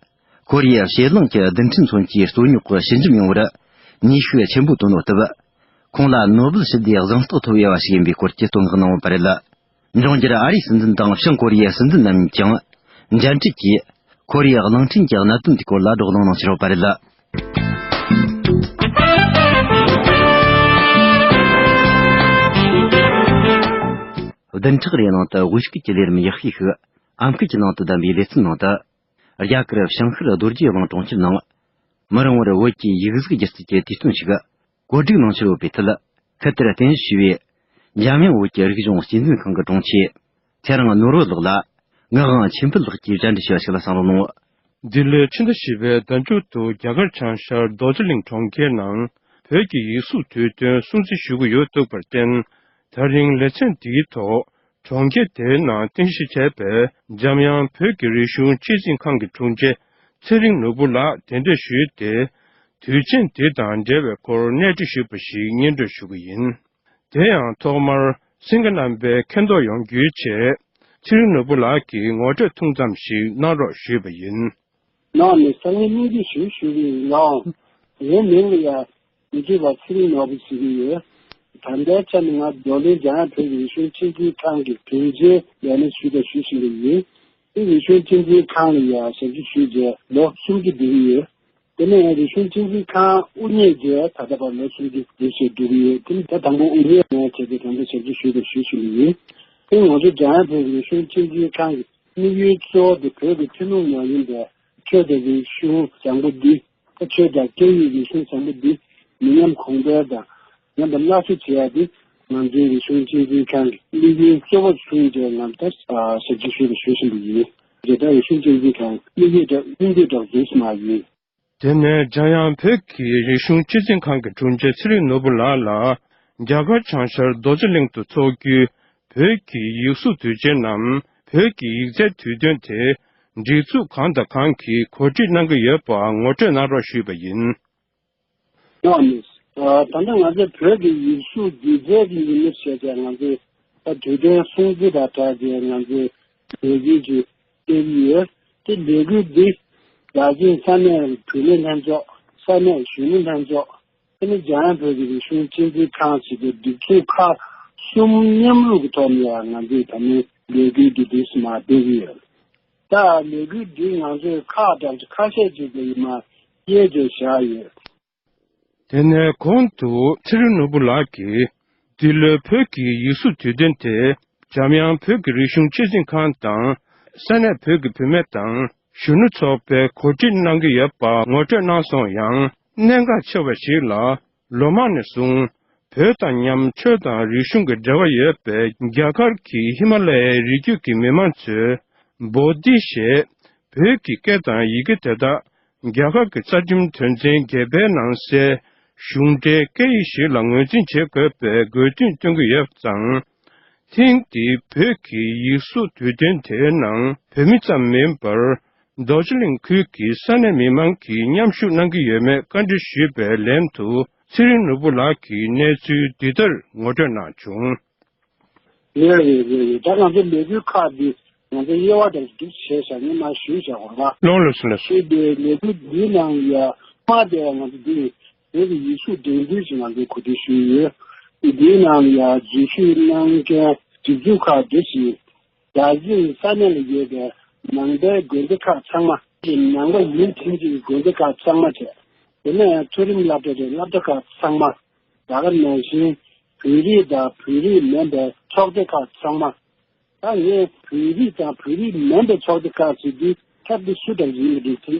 ཀོ་རི་ཡའི་ཕྱེད་གླིང་གི་རྡུལ་ཕྲན་མཚོན་ཆའི་རྩོད་རྙོག་གི་ཞི་འཇམ་ཡོང་བར་ནུས་ཤུགས་ཆེན་པོ་བཏོན་ཡོད་སྟབས། ཁོང་ལ་ནོ་སྦེལ་ཞི་བདེའི་གཟེངས་རྟགས་ཐོབ་ཡོད་པ་ཞིག་ཡིན་པའི་སྐོར་གྱི་བསྟོད་བསྔགས་གནང་ཡོད་པ་རེད། འབྱུང་འགྱུར་ཨ་རིའི་སྲིད་འཛིན་དང་བྱང་ཀོ་རི་ཡའི་སྲིད་འཛིན་རྣམ་གཉིས་ཀྱང་མཇལ་འཕྲད་ཀྱིས་ཀོ་རི་ཡའི་གླིང་ཕྲན་གྱི་གནད་དོན་དེའི་སྐོར་ལ་བགྲོ་གླེང་གནང་ཕྱིར་ཡོད་པ་རེད། བདུན་ཕྲག་རེའི་ནང་དུ་དབུས་སྐད་ཀྱི་ལས་རིམ་ཡག་ཤོས་ཤིག་ཨམ་སྐད་ཀྱི་ནང་དུ་བདམས་པའི་ལེ་ཚན་ནང་དུ། རྒྱ་གར་བྱང་ཤར་རྡོ་རྗེ་གླིང་གྲོང་ཁྱེར་ནང་། མི་རིང་བར་བོད་ཀྱི་ཡིག་གཟུགས་སྒྱུ་རྩལ་གྱི་དུས་སྟོན་ཞིག་གོ་སྒྲིག་གནང་ཕྱིར་ཡོད་པའི་ཐད། ཁུལ་དེར་རྟེན་གཞི་བྱས་པའི་འཇམ་དབྱངས་བོད་ཀྱི་རིག་གཞུང་གཅེས་འཛིན་ཁང་གི་དྲུང་ཆེ་ཚེ་རིང་ནོར་བུ་ལགས་ལ་ངག་དབང་ཆོས་འཕེལ་ལགས་ཀྱིས་བཅར་འདྲི་ཞུས་པ་ཞིག་ལ་གསན་རོགས་གནང་། འདི་ལོའི་ཕྱི་ཟླ་བཞི་པའི་ཟླ་མཇུག་ཏུ་རྒྱ་གར་བྱང་ཤར་རྡོ་རྗེ་གླིང་གྲོང་ཁྱེར་ནང་བོད་ཀྱི་ཡིག་གཟུགས་དུས་སྟོན་སྲུང་བརྩི་ཞུ་གི་ཡོད་འདུག་པར་བརྟེན། ད་རིང་ལེ་ཚན་འདིའི་ཐོག་གྲོང་ཁྱེར་དེའི་ནང་རྟེན་གཞི་བྱས་པའི་འཇམ་དབྱངས་བོད་ཀྱི་རིག་གཞུང་གཅེས་འཛིན་ཁང་གི་དྲུང་ཆེ་ཚེ་རིང་ནོར་བུ་ལགས་གདན་འདྲེན་ཞུས་ཏེ། དུས་ཆེན་འདི་དང་འབྲེལ་བའི་སྐོར་གནས་འདྲི་ཞུས་པ་ཞིག་སྙན་སྒྲོན་ཞུ་གི་ཡིན། དེ་ཡང་ཐོག་མར་སིང་ག་རྣམ་པའི་མཁྱེན་རྟོགས་ཡོང་རྒྱུའི་ཆེད། ཚེ་རིང་ནོར་བུ་ལགས་ཀྱིས་ངོ་སྤྲོད་ཐུང་ཙམ་ཞིག་གནང་རོགས་ཞུས་པ་ཡིན། ནང་ནས་སང་ཉིན་སྙིང་བསྡུས་ཞུ་ཞུ་གི་ཡིན་ནའང་། ངའི་མིང་ལ་ཡང་མི་སྐྱིད་པ་ཚེ་རིང་ནོར་བུ་ཟེར་གྱི་ཡོད། ད་ལྟའི་ཆ་ནས་ང་རྡོར་གླིང་འཇམ་དབྱངས་བོད་ཀྱི་རིག་གཞུང་གཅེས་འཛིན་ཁང་གི་དྲུང་ཆེའི་ལས་གནས་ཞུས་དང་ཞུ་བཞིན་པ་ཡིན། དེ་རིག་གཞུང་གཅེས་འཛིན་ཁང་ལ་ཡང་ཞབས་ཕྱི་ཞུས་རྗེས་ལོ་གསུམ་བཅུ་འགྲོ་གི་ཡོད། དེ་ནས་རིག་གཞུང་གཅེས་འཛིན་ཁང་དབུ་བརྙེས་རྗེས་ད་ལྟ་བར་ལོ་གསུམ་བཅུ་འགྲོ་བཞིན་འགྲོ་གི་ཡོད། དེ་ནི་ད་དང་པོ་དབུ་བརྙེས་ནས་བྱས་ཏེ་ད་ལྟ་ཞབས་ཕྱི་ཞུས་དང་ཞུ་བཞིན་པ་ཡིན། དེ་ང་ཚོ་འཇམ་དབྱངས་བོད་ཀྱི་རིག་གཞུང་གཅེས་འཛིན་ཁང་གི་དམིགས་ཡུལ་གཙོ་བོ་དེ་བོད་ཀྱི་ཐུན་མོང་མ་ཡིན་པའི་ཆོས་དང་རིག་གཞུང་བཟང་པོ་འདི། ད་ཆོས་དང་སྐད་ཡིག་རིག་གཞུང་བཟང་པོ་འདི་མི་ཉམས་གོང་འཕེལ་དང་ཉམས་པ་སླར་གསོ་བྱེད་ཡ་འདི་ང་ཚོའི་རིག་གཞུང་གཅེས་འཛིན་ཁང་གི་དམིགས་ཡུལ་གཙོ་བོ་བཟུང་བྱས་ང་ཚོ་ཞབས་ཕྱི་ཞུས་དང་ཞུ་བཞིན་པ་ཡིན། རྒྱལ་དར་རིག་གཞུང་གཅེས་འཛིན་ཁང་དམིགས་ཡུལ་དང་དམིགས་འདུན་དང་འཛིན་སྨྲ་ཡིན། དེ་ནས་འཇམ་དབྱངས་བོད་ཀྱི་རིག་གཞུང་གཅེས་འཛིན་ཁང་གི་དྲུང་ཆེ་ཚེ་རིང་ནོར་བུ་ལགས་ལ། རྒྱ་གར་བྱང་ཤར་རྡོ་རྗེ་གླིང་དུ་འཚོགས་རྒྱུའི་བོད་ཀྱི་ཡིག་གཟུགས་དུས་ཆེན་ནམ་བོད་ཀྱི་ཡིག་རྩལ་དུས་སྟོན་དེ། སྒྲིག་འཛུགས་གང་དང་གང་གིས་གོ་སྒྲིག་གནང་གི་ཡོད་པ་ངོ་སྤྲོད་གནང་རོགས་ཞུས་པ་ཡིན། ཡོང་ནས། ད་ལྟ་ང་ཚོའི་བོད་ཀྱི་ཡིག་གཟུགས་སྒྱུ་རྩལ་གྱི་ཉིན་མོ་བྱས་ཏེ་ང་ཚོའི་ད་དུས་སྟོན་སྲུང་བརྩི་དང་སྦྲགས་ཏེ་ང་ཚོའི་ལས་འགུལ་ཅིག་སྤེལ་གྱི་ཡོད། དེ་ལས་འགུལ་འདི་རྒྱ་ཆེའི་ས་གནས་བུད་མེད་ལྷན་ཚོགས། ས་གནས་གཞོན་ནུ་ལྷན་ཚོགས། དེ་ནི་འཇམ་དབྱངས་བོད་ཀྱི་རིག་གཞུང་གཅེས་འཛིན་ཁང་ཞེས་པའི་སྒྲིག་འཛུགས་ཁག་གསུམ་མཉམ་རུབ་ཀྱི་ཐོག་ནས་ང་ཚོས་ད་ནི་ལས་འགུལ་འདི་འདུག་སེ་མར་སྤེལ་གྱི་ཡོད། ད་ལས་འགུལ་འདི་ང་ཚོས་ཁག་གྲངས་ཁ་ཤས་ཅིག་གི་མར་དབྱེ་སྟེ་བཞག་ཡོད། དེ་ནས་གོང་དུ་ཚེ་རིང་ནོར་བུ་ལགས་ཀྱིས། འདི་ལོའི་བོད་ཀྱི་ཡིག་གཟུགས་དུས་སྟོན་དེ། འཇམ་དབྱངས་བོད་ཀྱི་རིག་གཞུང་གཅེས་འཛིན་ཁང་དང་། ས་གནས་བོད་ཀྱི་བུད་མེད་དང་གཞོན་ནུ་ཚོགས་པས་གོ་སྒྲིག་གནང་གི་ཡོད་པ་ངོ་སྤྲོད་གནང་སོང་ཡང་། གནད་འགག་ཆེ་བ་ཞིག་ལ། ལོ་མང་ནས་བཟུང་། བོད་དང་མཉམ་ཆོས་དང་རིག་གཞུང་གི་འབྲེལ་བ་ཡོད་པའི་རྒྱ་གར་གྱི་ཧི་མ་ལ་ཡའི་རི་རྒྱུད་ཀྱི་མི་མང་ཚོས། བོ་དྷི་ཞེས། བོད་ཀྱི་སྐད་དང་ཡི་གེ་དེ་དག་རྒྱ་གར་གྱི་རྩ་ཁྲིམས་དོན་ཚན་བརྒྱད་པའི་ནང་གསལ་གཞུང་འབྲེལ་སྐད་ཡིག་ཞིག་ལ་ངོས་འཛིན་བྱེད་དགོས་པའི་དགོས་འདུན་བཏོན་གྱི་ཡོད་ཙང་། ཐེངས་འདིའི་བོད་ཀྱི་ཡིག་གཟུགས་དུས་སྟོན་དེའི་ནང་བོད་མི་ཙམ་མིན་པར། རྡོ་རྗེ་གླིང་ཁུལ་གྱི་ས་གནས་མི་མང་གིས་མཉམ་ཞུགས་གནང་གི་ཡོད་མེད་བཀའ་འདྲི་ཞུས་པའི་ལན་དུ། ཚེ་རིང་ནོར་བུ་ལགས་ཀྱིས་གནས་ཚུལ་འདི་ལྟར་ངོ་སྤྲོད་གནང་བྱུང་། ཡོད་རེད་རེད་རེད། ད་ང་ཚོ་ལས་འགུལ་ཁག་འདི་ང་ཚོ་དབྱེ་བ་དང་འདུ་བྱས་བཞག་ངས་མ་ཞུས་བཞག་གོ་ར། ལོང་ལོ་སུ་ལ་སུ། ཤེས་པའི་ལས་འགུལ་འདིའི་ནང་ཡ་མ་དེ་ང་ཚོ་འདི་བོད་ཀྱི་ཡིག་གཟུགས་འགྲན་བསྡུར་ཞིག་ང་ཚོས་གོ་སྒྲིག་ཞུས་ཡོད། འདིའི་ནང་ཡ་འཛུལ་ཞུགས་གནང་མཁན་སྒྲིག་འཛུགས་ཁག་འདི་ཞིག་རྒྱ་ཆེའི་ས་གནས་ལ་ཡོད་པའི་ནང་པའི་དགོན་སྡེ་ཁག་ཚང་མ། ནང་པ་ཡིན་ཕྱིན་ཆད་ཀྱི་དགོན་སྡེ་ཁག་ཚང་མ་བྱས། དེ་ནས་མཐོ་རིམ་སློབ་གྲྭ་དང་སློབ་གྲྭ་ཁག་ཚང་མ། ད་ག་ནང་བཞིན་བོད་རིགས་དང་བོད་རིགས་མིན་པའི་ཚོགས་སྡེ་ཁག་ཚང་མ། ད་ངས་བོད་རིགས་དང་བོད་རིགས་མིན་པའི་ཚོགས་སྡེ་ཁག་ཅིག་འདི་ཐབས་འདི་སུ་དང་ཡིན་པ་འདི་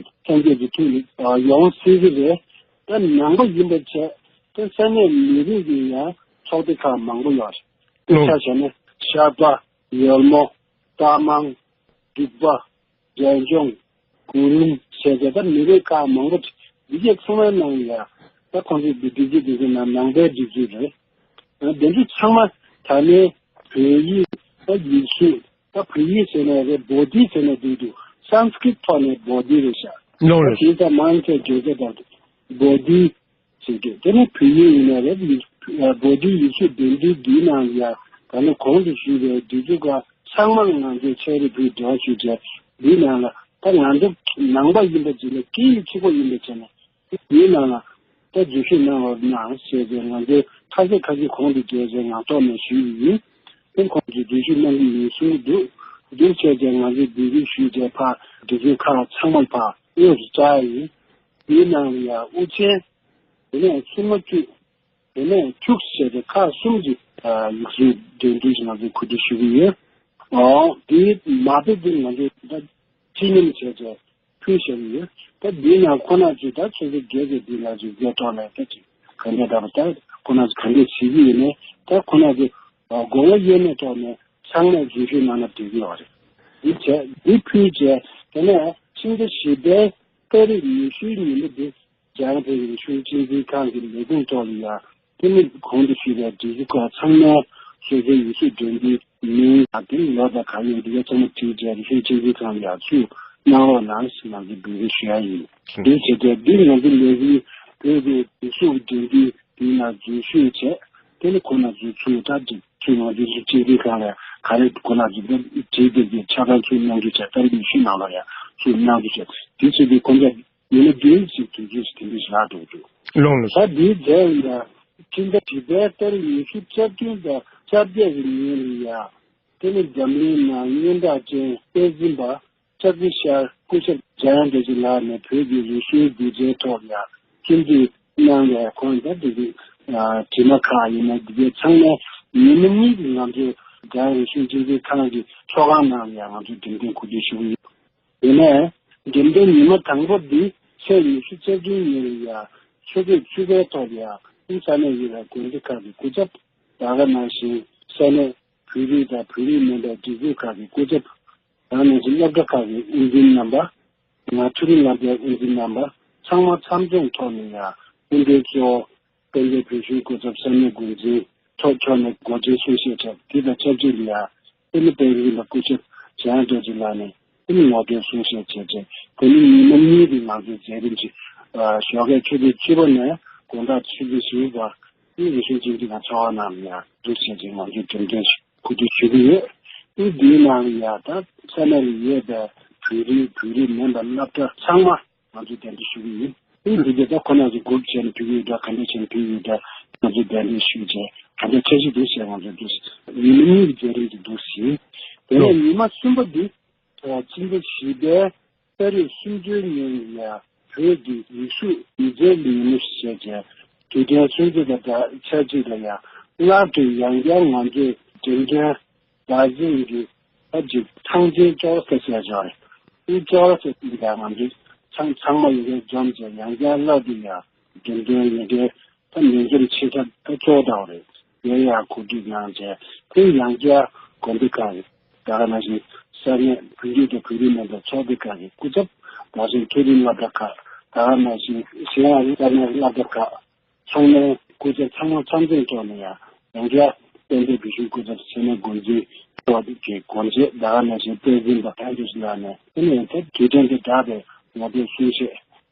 ཐོན་སྐྱེད་ཀྱི་ཐུགས་ལ་ཡོང་སྲིད་ཀྱི་རེད། ད་ནང་པ་ཡིན་པ་བྱས་ད་ས་གནས་མི་རིགས་ཀྱི་ཡང་ཚོགས་སྡེ་ཁག་མང་པོ་ཡོད་རེད། དཔེར་ཆ་བཞག་ན་ཤར་པ། ཡར་མོ། རྟ་མང་། འབྲུག་པ། རྒྱལ་ལྗོངས། གུ་རུམ་ཞེས་བྱ་ད་མི་རིགས་ཁག་མང་པོ་འདི་གས་ཚང་མའི་ནང་ལ་ཡ་ད་ཁོང་ཚོས་འདི་སྒྲིག་འཛུགས་འདི་ཚོའི་ནང་ནང་པའི་སྒྲིག་འཛུགས་རེད། འདི་ཚོ་ཚང་མ་ད་ནི་བོད་ཡིག་ད་ཡིག་གཟུགས་ད་བོད་ཡིག་ཟེར་ནས་རེད། བོ་དྷི་ཟེར་ནས་འདུག་འདུག་སཾ་སྐྲྀཏ་ཐོག་ནས་བོ་དྷི་རེད་ཤག་ལོང་རེད། དེ་ད་མང་ཆེ་བརྗོད་བྱ་ད་བོ་དྷི་ཟེར་གྱི། དེ་ནི་བོད་ཡིག་ཡིན་ན་རེད། ཡིག་བོད་འདི་ཡིག་གཟུགས་འགྲན་བསྡུར་འདིའི་ནང་ཡ་ད་ནི་གོང་དུ་ཞུས་པའི་འདི་ཚོ་ག་ཚང་མར་ང་ཚོས་ཕྱག་རེ་ཕུལ་འདྲ་ཞུ་བྱས་འདིའི་ནང་ལ་ད་ང་ཚོ་ནང་པ་ཡིན་པ་ཅིག་ལ་སྐད་ཡིག་གཅིག་པོ་ཡིན་པ་བྱས་ན་འདིའི་ནང་ལ་ད་འཛུལ་ཞུགས་གནང་བར་གནང་ཞེས་པའི་ང་ཚོས་ཁ་ཤས་ཁ་ཤས་གོང་དུ་བརྗོད་བྱས་ངག་ཐོག་ནས་ཞུས་ཡིན། དེ་ཁོང་ཚོས་འཛུལ་ཞུགས་གནང་གི་ཡིན་གསུངས་ཀྱི་འདུག་འདུག་བྱས་ཀྱང་ང་ཚོས་འབོད་སྐུལ་ཞུས་བྱས་ཕར་འདི་ཚོའི་ཁག་ཚང་མར་ཕར་དངོས་སུ་བཅར་ཡིན། འདིའི་ནང་ལ་ཡང་དབུ་ཅན། དེ་ནས་མཚན་མོ་བཅུ། དེ་ནས་ཁྱུག་ཟེར་ཏེ་ཁག་གསུམ་གྱི་ཡིག་གཟུགས་འགྲན་བསྡུར་ཞིག་ང་ཚོས་གོ་སྒྲིག་ཞུ་གི་ཡོད། འོ་དེའི་མ་དཔེ་འདི་ང་ཚོས་ད་སྤྱི་སྙོམས་བྱས་ཏེ་ཕུལ་བཞག་གི་ཡོད། ད་འདིའི་ནང་ཁོ་ན་ཚོས་ད་ཆུ་ཚོད་བརྒྱད་ཀྱི་འདི་ལ་ཚོས་བརྒྱད་ཐོག་ལ་ད་ཅིག་ག་འདྲ་འདྲ་པོ་ད་ཁོ་ན་ཚོས་ག་འདྲ་བྱེད་ཀྱི་ཡོད་ནས་ད་ཁོ་ན་ཚོས་དགོངས་པ་དབྱེར་མེད་ཐོག་ནས་ཚང་མས་འཛུལ་ཞུགས་གནང་ན་འགྲིག་གི་ཡོད་རེད། འདི་བྱས་འདི་ཕུལ་རྗེས་དེ་ནས་ཕྱི་ཟླ་བཞི་པའི་ཏ་རིག་ཉི་ཤུའི་ཉིན་མོ་འདི། རྒྱ་ནག་བོད་ཀྱི་རིག་གཞུང་གཅེས་འཛིན་ཁང་གི་ལས་ཁུངས་ཐོག་ལ་ཡང་དེ་ནི་གོང་དུ་ཞུས་པའི་སྒྲིག་འཛུགས་ཁག་ཚང་མའི་སོ་སོའི་ཡིག་གཟུགས་འགྲན་བསྡུར་མིང་དང་དེ་ནི་ལོ་དང་གང་ཡིན་འདི་ག་ཚང་མ་བྲིས་རྗེས་རིག་གཞུང་གཅེས་འཛིན་ཁང་ལ་ཡང་ཚུར་གནང་རོགས་གནང་ཞེས་ང་ཚོས་འབོད་སྐུལ་ཞུ་ཡ་ཡིན། དེ་བྱས་ཏེ་འདི་ང་ཚོ་ལས་འགུལ་བོད་ཀྱི་སྒྲིག་འཛུགས་འགྲན་བསྡུར་འདི་ནང་འཛུལ་ཞུགས་བྱས་དེ་ནི་ཁོ་ན་ཚོས་ཚུར་ད་འདི་ཚུར་ང་ཚོའི་གཅེས་འཛིན་ཁང་ལ་ག་རེ་ཁོ་ན་ཚོས་བྲིས་བསྡད་པའི་ཆ་ཚང་ཚུར་གནང་རྒྱུ་བྱས་ཏ་རིག་ཉི་ཤུའི་ནང་ལ་ཡང་ཚུར་གནང་རྒྱུ་བྱས་འདི་བྱས་ཏེ་ཁོང་ཚོ། ཉི་མ་བདུན་ཞིག་དུས་ཚོད་ཞིག་དེ་འདྲ་ཞིག་ལྷག་འགྲོ་གི་འདུག་ལོང་ལོ། ད་འདིའི་རྗེས་ལ་ཡང་ཕྱི་ཟླ་བཞི་པའི་ཏ་རིག་ཉི་ཤུ་རྩ་བདུན་དང་རྩ་བརྒྱད་ཀྱི་ཉིན་ལ་ཡང་དེ་ནི་འཛམ་གླིང་ནང་སྙན་གྲགས་ཅན་དཔལ་འཛིན་པ་ལྕགས་ཀྱི་ཤར་སྐུ་ཞབས་འཇམ་དབྱངས་བཀྲ་ཤིས་ལགས་ནས་བོད་ཀྱི་རིག་གཞུང་སྒྱུ་རྩལ་ཐོག་ལ་ཡང་རྩོམ་སྒྲིག་གནང་བའི་ཁོང་ད་འདི་གི་དྲི་མ་ཁག་ཡིན་ན་འདི་གའི་ཚང་མས་ཉིན་མོ་གཉིས་ཀྱི་ང་ཚོའི་འཇམ་དབྱངས་རིག་གཞུང་སྤྱི་འཐུས་ཁང་གི་ཚོགས་ཁང་ནང་ལ་ཡང་ང་ཚོས་འགྲེམས་སྟོན་གོ་སྒྲིག་ཞུ་གི་ཡོད། དེ་ནས་འགྲེམས་སྟོན་ཉི་མ་དང་པོ་འདི་ཚེས་ཉི་ཤུ་རྩ་བདུན་ཉིན་ལ་ཡང་ཆུ་ཚོད་བཅུ་པའི་ཐོག་ལ་ཡང་ས་གནས་ཡོད་པའི་དགོན་སྡེ་ཁག་གི་སྐུ་ཚབ། ད་ག་ནང་བཞིན་ས་གནས་བོད་རིགས་དང་བོད་རིགས་མིན་པའི་སྒྲིག་འཛུགས་ཁག་གི་སྐུ་ཚབ། ད་ནང་བཞིན་སློབ་གྲྭ་ཁག་གི་དབུ་འཛིན་རྣམ་པ། ང་མཐོ་རིམ་སློབ་གྲྭའི་དབུ་འཛིན་རྣམ་པ་ཚང་མ་མཚམས་སྦྱོང་ཐོག་ནས་ཡང་སྐུ་མགྲོན་གཙོ་བོ་དཔལ་ལྡན་བོད་གཞུང་སྐུ་ཚབ་ས་གནས་འགོ་འཛིན་ཚོགས་ཁྱོན་ནས་འགོ་འདྲེན་གསུང་བཤད་བྱས། དེ་དང་ཆབས་ཅིག་ལ་ཡང་ཨ་ནི་དཔལ་རི་ལ་སྐུ་ཞབས་འཇམ་དབྱངས་རྡོ་རྗེ་ལགས་ནས་ཨ་ནི་ངོ་སྤྲོད་གསུང་བཤད་བྱས་རྗེས་དེ་ནི་ཉི་མ་གཉིས་ཀྱི་ང་ཚོའི་མཛད་རིམ་ཅིག་ཞོགས་ཀའི་ཆུ་ཚོད་བཅུ་པ་ནས་དགོང་དག་ཆུ་ཚོད་བཞི་བར་ཨ་ནི་རིག་གཞུང་སྤྱི་འཐུས་ལ་ཚོགས་པ་ནང་ལ་ཡང་འདུག་བྱས་རྗེས་ང་ཚོས་འགྲེམས་སྟོན་གོ་སྒྲིག་ཞུ་གི་ཡོད། ཨ་ནི་འདིའི་ནང་ལ་ཡང་ད་ས་གནས་ལ་ཡོད་པའི་བོད་རིགས་བོད་རིགས་མིན་པའི་སློབ་གྲྭ་ཚང་མ་ང་ཚོས་གདན་འདྲེན་ཞུ་གི་ཡིན། ཨ་ནི་འདི་ག་ད་ཁོ་རང་ཚོ་གུ་རུབ་བྱས་ནས་ཕུལ་གྱི་ཡོད་འདྲ། ག་འདྲ་བྱས་ནས་ཕུལ་གྱི་ཡོད་འདྲ། ང་ཚོས་གདན་འདྲེན་ཞུས་བྱས་ག་འདྲ་འཆར་གཞི་འདུག་ཟེར་ང་ཚོས་འདུག་ཉི་མ་གཉིས་ཀྱི་མཛད་རིམ་དེ་འདུག་ཟིན། དེ་ནས་ཉི་མ་གསུམ་པ་འདི་ཕྱི་ཟླ་བཞི་པའི་ཏ་རིག་སུམ་ཅུ་ཉིན་ལ་བོད་ཀྱི་ཡིག་གཟུགས་ཡིག་རྩལ་ལས་རིམ་ཞེས་བྱས་དུས་དྲན་སྲུང་བརྩི་དང་ཆབས་ཅིག་ལ་ཡང་སྔར་དུ་ཡང་བསྐྱར་ང་ཚོས་འགྲེམས་སྟོན་ཟླ་གཟིམ་གྱི་ཨ་ཅིག་ཚང་ཆེན་ཅོག་ཙེ་ཟེར་ཡོད་རེད། ཨི་ཅོག་ཙེ་འདི་ལ་ང་ཚོས་ཚང་ཚང་མ་ཡི་གེ་འཛོམས་བྱས་ཡང་བསྐྱར་བསླབ་དུས་ཡང་འགྲེམས་སྟོན་ཡི་གེ་ད་ནན་སྐྱོར་ཆེ་ཕྲ་ད་གཙོ་བོ་ད་རེད། དེ་ཡང་གོ་སྒྲིག་གནང་བྱས་དེ་ཡང་བསྐྱར་དགོན་སྡེ་ཁག་གི་ད་ག་ནང་བཞིན་ས་གནས་བོད་རིགས་དང་བོད་རིགས་མིན་པའི་ཚོགས་སྡེ་ཁག་གི་སྐུ་ཚབ་ད་ག་ནང་བཞིན་མཐོ་རིམ་སློབ་གྲྭ་ཁག་ད་ག་ནང་བཞིན་གཞན་ཡང་ས་གནས་སློབ་གྲྭ་ཁག་ཚང་མའི་སྐུ་ཚབ་ཚང་མ་ཚང་འཛོམས་ཐོག་ནས་ཡང་ཡང་བསྐྱར་དཔལ་ལྡན་བོད་གཞུང་སྐུ་ཚབ་ཚང་མའི་འགོ་འཛིན་ཐོག་གི་སྒོ་འབྱེད་ད་ག་ནང་བཞིན་དཔལ་འཛིན་པ་ཕན་བདེ་ལགས་ནས་དེ་ནས་ད་དུས་དྲན་དང་སྦྲགས་པའི་ངོ་སྤྲོད་གསུང་བཤད་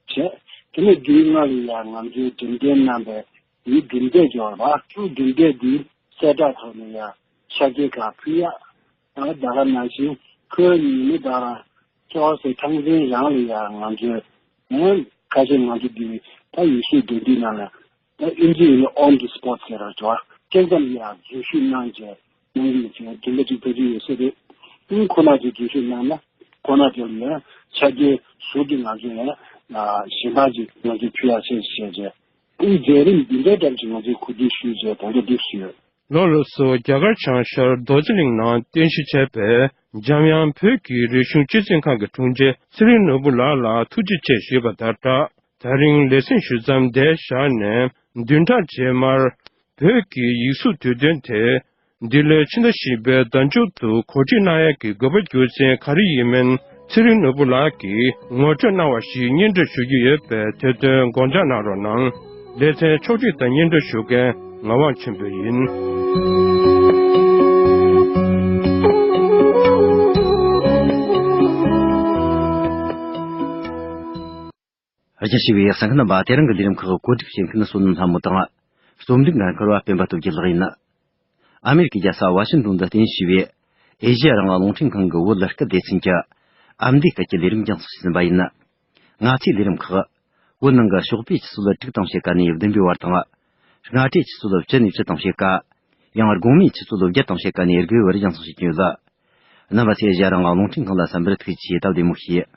བྱས། དེ་ནས་དུས་སྔ་ལ་ཡང་ང་ཚོའི་འགྲེམས་སྟོན་གནང་པའི་དེའི་གྲུབ་འབྲས་འབྱོར་བ་ཚུར་གྲུབ་འབྲས་འདི་གསལ་བསྒྲགས་ཐོག་ནས་ཡང་ཤར་སྐྱེལ་ཁག་ཕུལ་ཡག་ད་ད་ག་ནང་བཞིན་ཁོའི་ཉིན་མོ་ད་རང་ཅོག་ཙེ་ཐང་འཛིན་རང་ལ་ཡང་ང་ཚོས་ཨང་ཁ་ཤས་ང་ཚོ་འདི་ད་ཡིག་གཟུགས་འདོན་དུས་ནང་ལ་ད་ཨིན་ཇི་ཡིན་ན་on the spot ཟེར་ར་ཅོ་སྐྱེལ་ཙམ་ཡང་འཛུལ་ཞུགས་གནང་བྱས་གནང་གི་ཡོད་ཅེས་དེ་འདྲ་ཅིག་ཕལ་ཆེར་ཡོད་ས་རེད། ཨང་ཁོ་ན་ཅིག་འཛུལ་ཞུགས་གནང་ན་ཁོ་ན་ཅིག་ལ་ཡང་ཆ་རྐྱེན་ཟུར་དུ་ང་ཚོས་ཡང་གཞན་པ་ཅིག་ང་ཚོས་ཕུལ་ཡག་བྱས་བྱས་བྱས་ཨང་མཛད་རིམ་འདི་འདྲའི་འདྲ་ཅིག་ང་ཚོས་གོ་སྒྲིག་ཞུས་བྱས་ད་ལྟ་འདུག་ཞུས་ཡོད། ལོ་ལ་སོགས་རྒྱ་གར་བྱང་ཤར་རྡོ་རྗེ་གླིང་ནང་རྟེན་གཞི་བྱས་པའི་འཇམ་དབྱངས་བོད་ཀྱི་རིག་གཞུང་སྤྱི་འཛིན་ཁང་གི་དྲུང་ཆེ་ཚེ་རིང་ནོར་བུ་ལགས་ལ་ཐུགས་རྗེ་ཆེ་ཞུས་པ་དང་སྦྲགས། ད་རིང་ལེ་ཚན་ཞུ་མཚམས་འདིར་བཞག་ནས་བདུན་ཕྲག་རྗེས་མར་བོད་ཀྱི་ཡིག་གཟུགས་དུས་སྟོན་དེ་འདི་ལོའི་ཕྱི་ཟླ་བཞི་པའི་ཟླ་མཇུག་ཏུ་གོ་སྒྲིག་གནང་ཡག་གི་དགོས་པ་རྒྱུ་མཚན་ག་རེ་ཡིན་མིན་ཚེ་རིང་ནོར་བུ་ལགས་ཀྱིས་ངོ་སྤྲོད་གནང་བ་ཞིག་སྙན་སྒྲོན་ཞུ་རྒྱུ་ཡོད་པས་དེ་དོན་དགོངས་འཇགས་གནང་རོགས་གནང་། ལེ་ཚན་ཕྱོགས་སྒྲིག་དང་སྙན་སྒྲོན་ཞུ་མཁན་ངག་དབང་ཆོས་འཕེལ་ཡིན། རྒྱ་ཆེ་བའི་གསན་མཁན་རྣམ་པ། དེ་རིང་གི་ལས་རིམ་ཁག་གོ་སྒྲིག་བྱེད་མཁན་བསོད་ནམས་ལྷ་མོ་དང་། རྩོམ་སྒྲིག་འགན་འཁུར་བ་སྤེན་པ་སྟོབས་རྒྱལ་ལགས་ཡིན། ཨ་མེ་རི་ཀའི་རྒྱལ་ས་ཝ་ཤིང་ཏོན་དུ་རྟེན་གཞི་བྱས་པའི་ཨེ་ཤེ་ཡ་རང་དབང་རླུང་འཕྲིན་ཁང་གི་བོད་གླུ་སྐད་སྡེ་ཚན་གྱི་ཨ་མདོའི་སྐད་ཀྱི་ལས་རིམ་རྒྱང་སྲིང་ཞུས་ཟིན་པ་ཡིན། ང་ཚོའི་ལས་རིམ་ཁག་བོད་ནང་གི་ཞོགས་པའི་ཆུ་ཚོད་དྲུག་དང་ཕྱེད་ཀ་ནས་བདུན་པའི་བར་དང་། སྔ་དྲོའི་ཆུ་ཚོད་བཅུ་ནས་བཅུ་དང་ཕྱེད་ཀ་ཡང་དགོང་མོའི་ཆུ་ཚོད་བརྒྱད་དང་ཕྱེད་ཀ་ནས་དགུ་པའི་བར་རྒྱང་སྲིང་བྱེད་ཀྱི་ཡོད། རྣམ་པ་ཚོས་ཨེ་ཤེ་ཡ་རང་དབང་རླུང་འཕྲིན་ཁང་ལ་གསན་པར་ཐུགས་རྗེ་ཆེ། སྟབས་བདེ་མོ་བྱོས།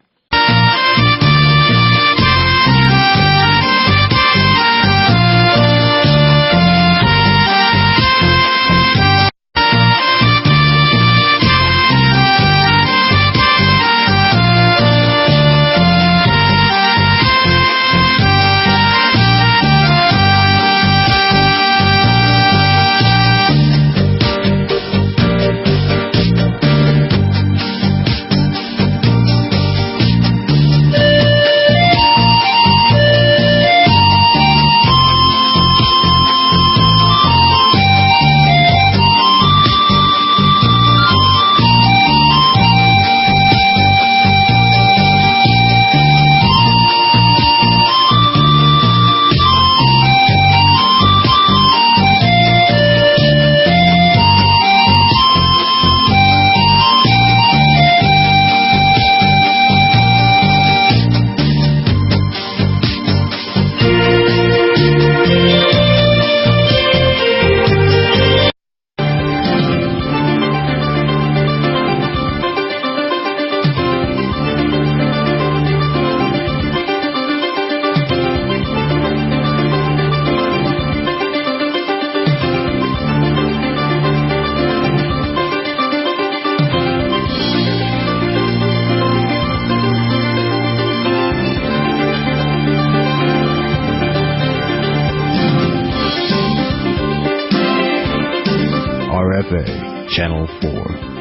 R F A, Channel four.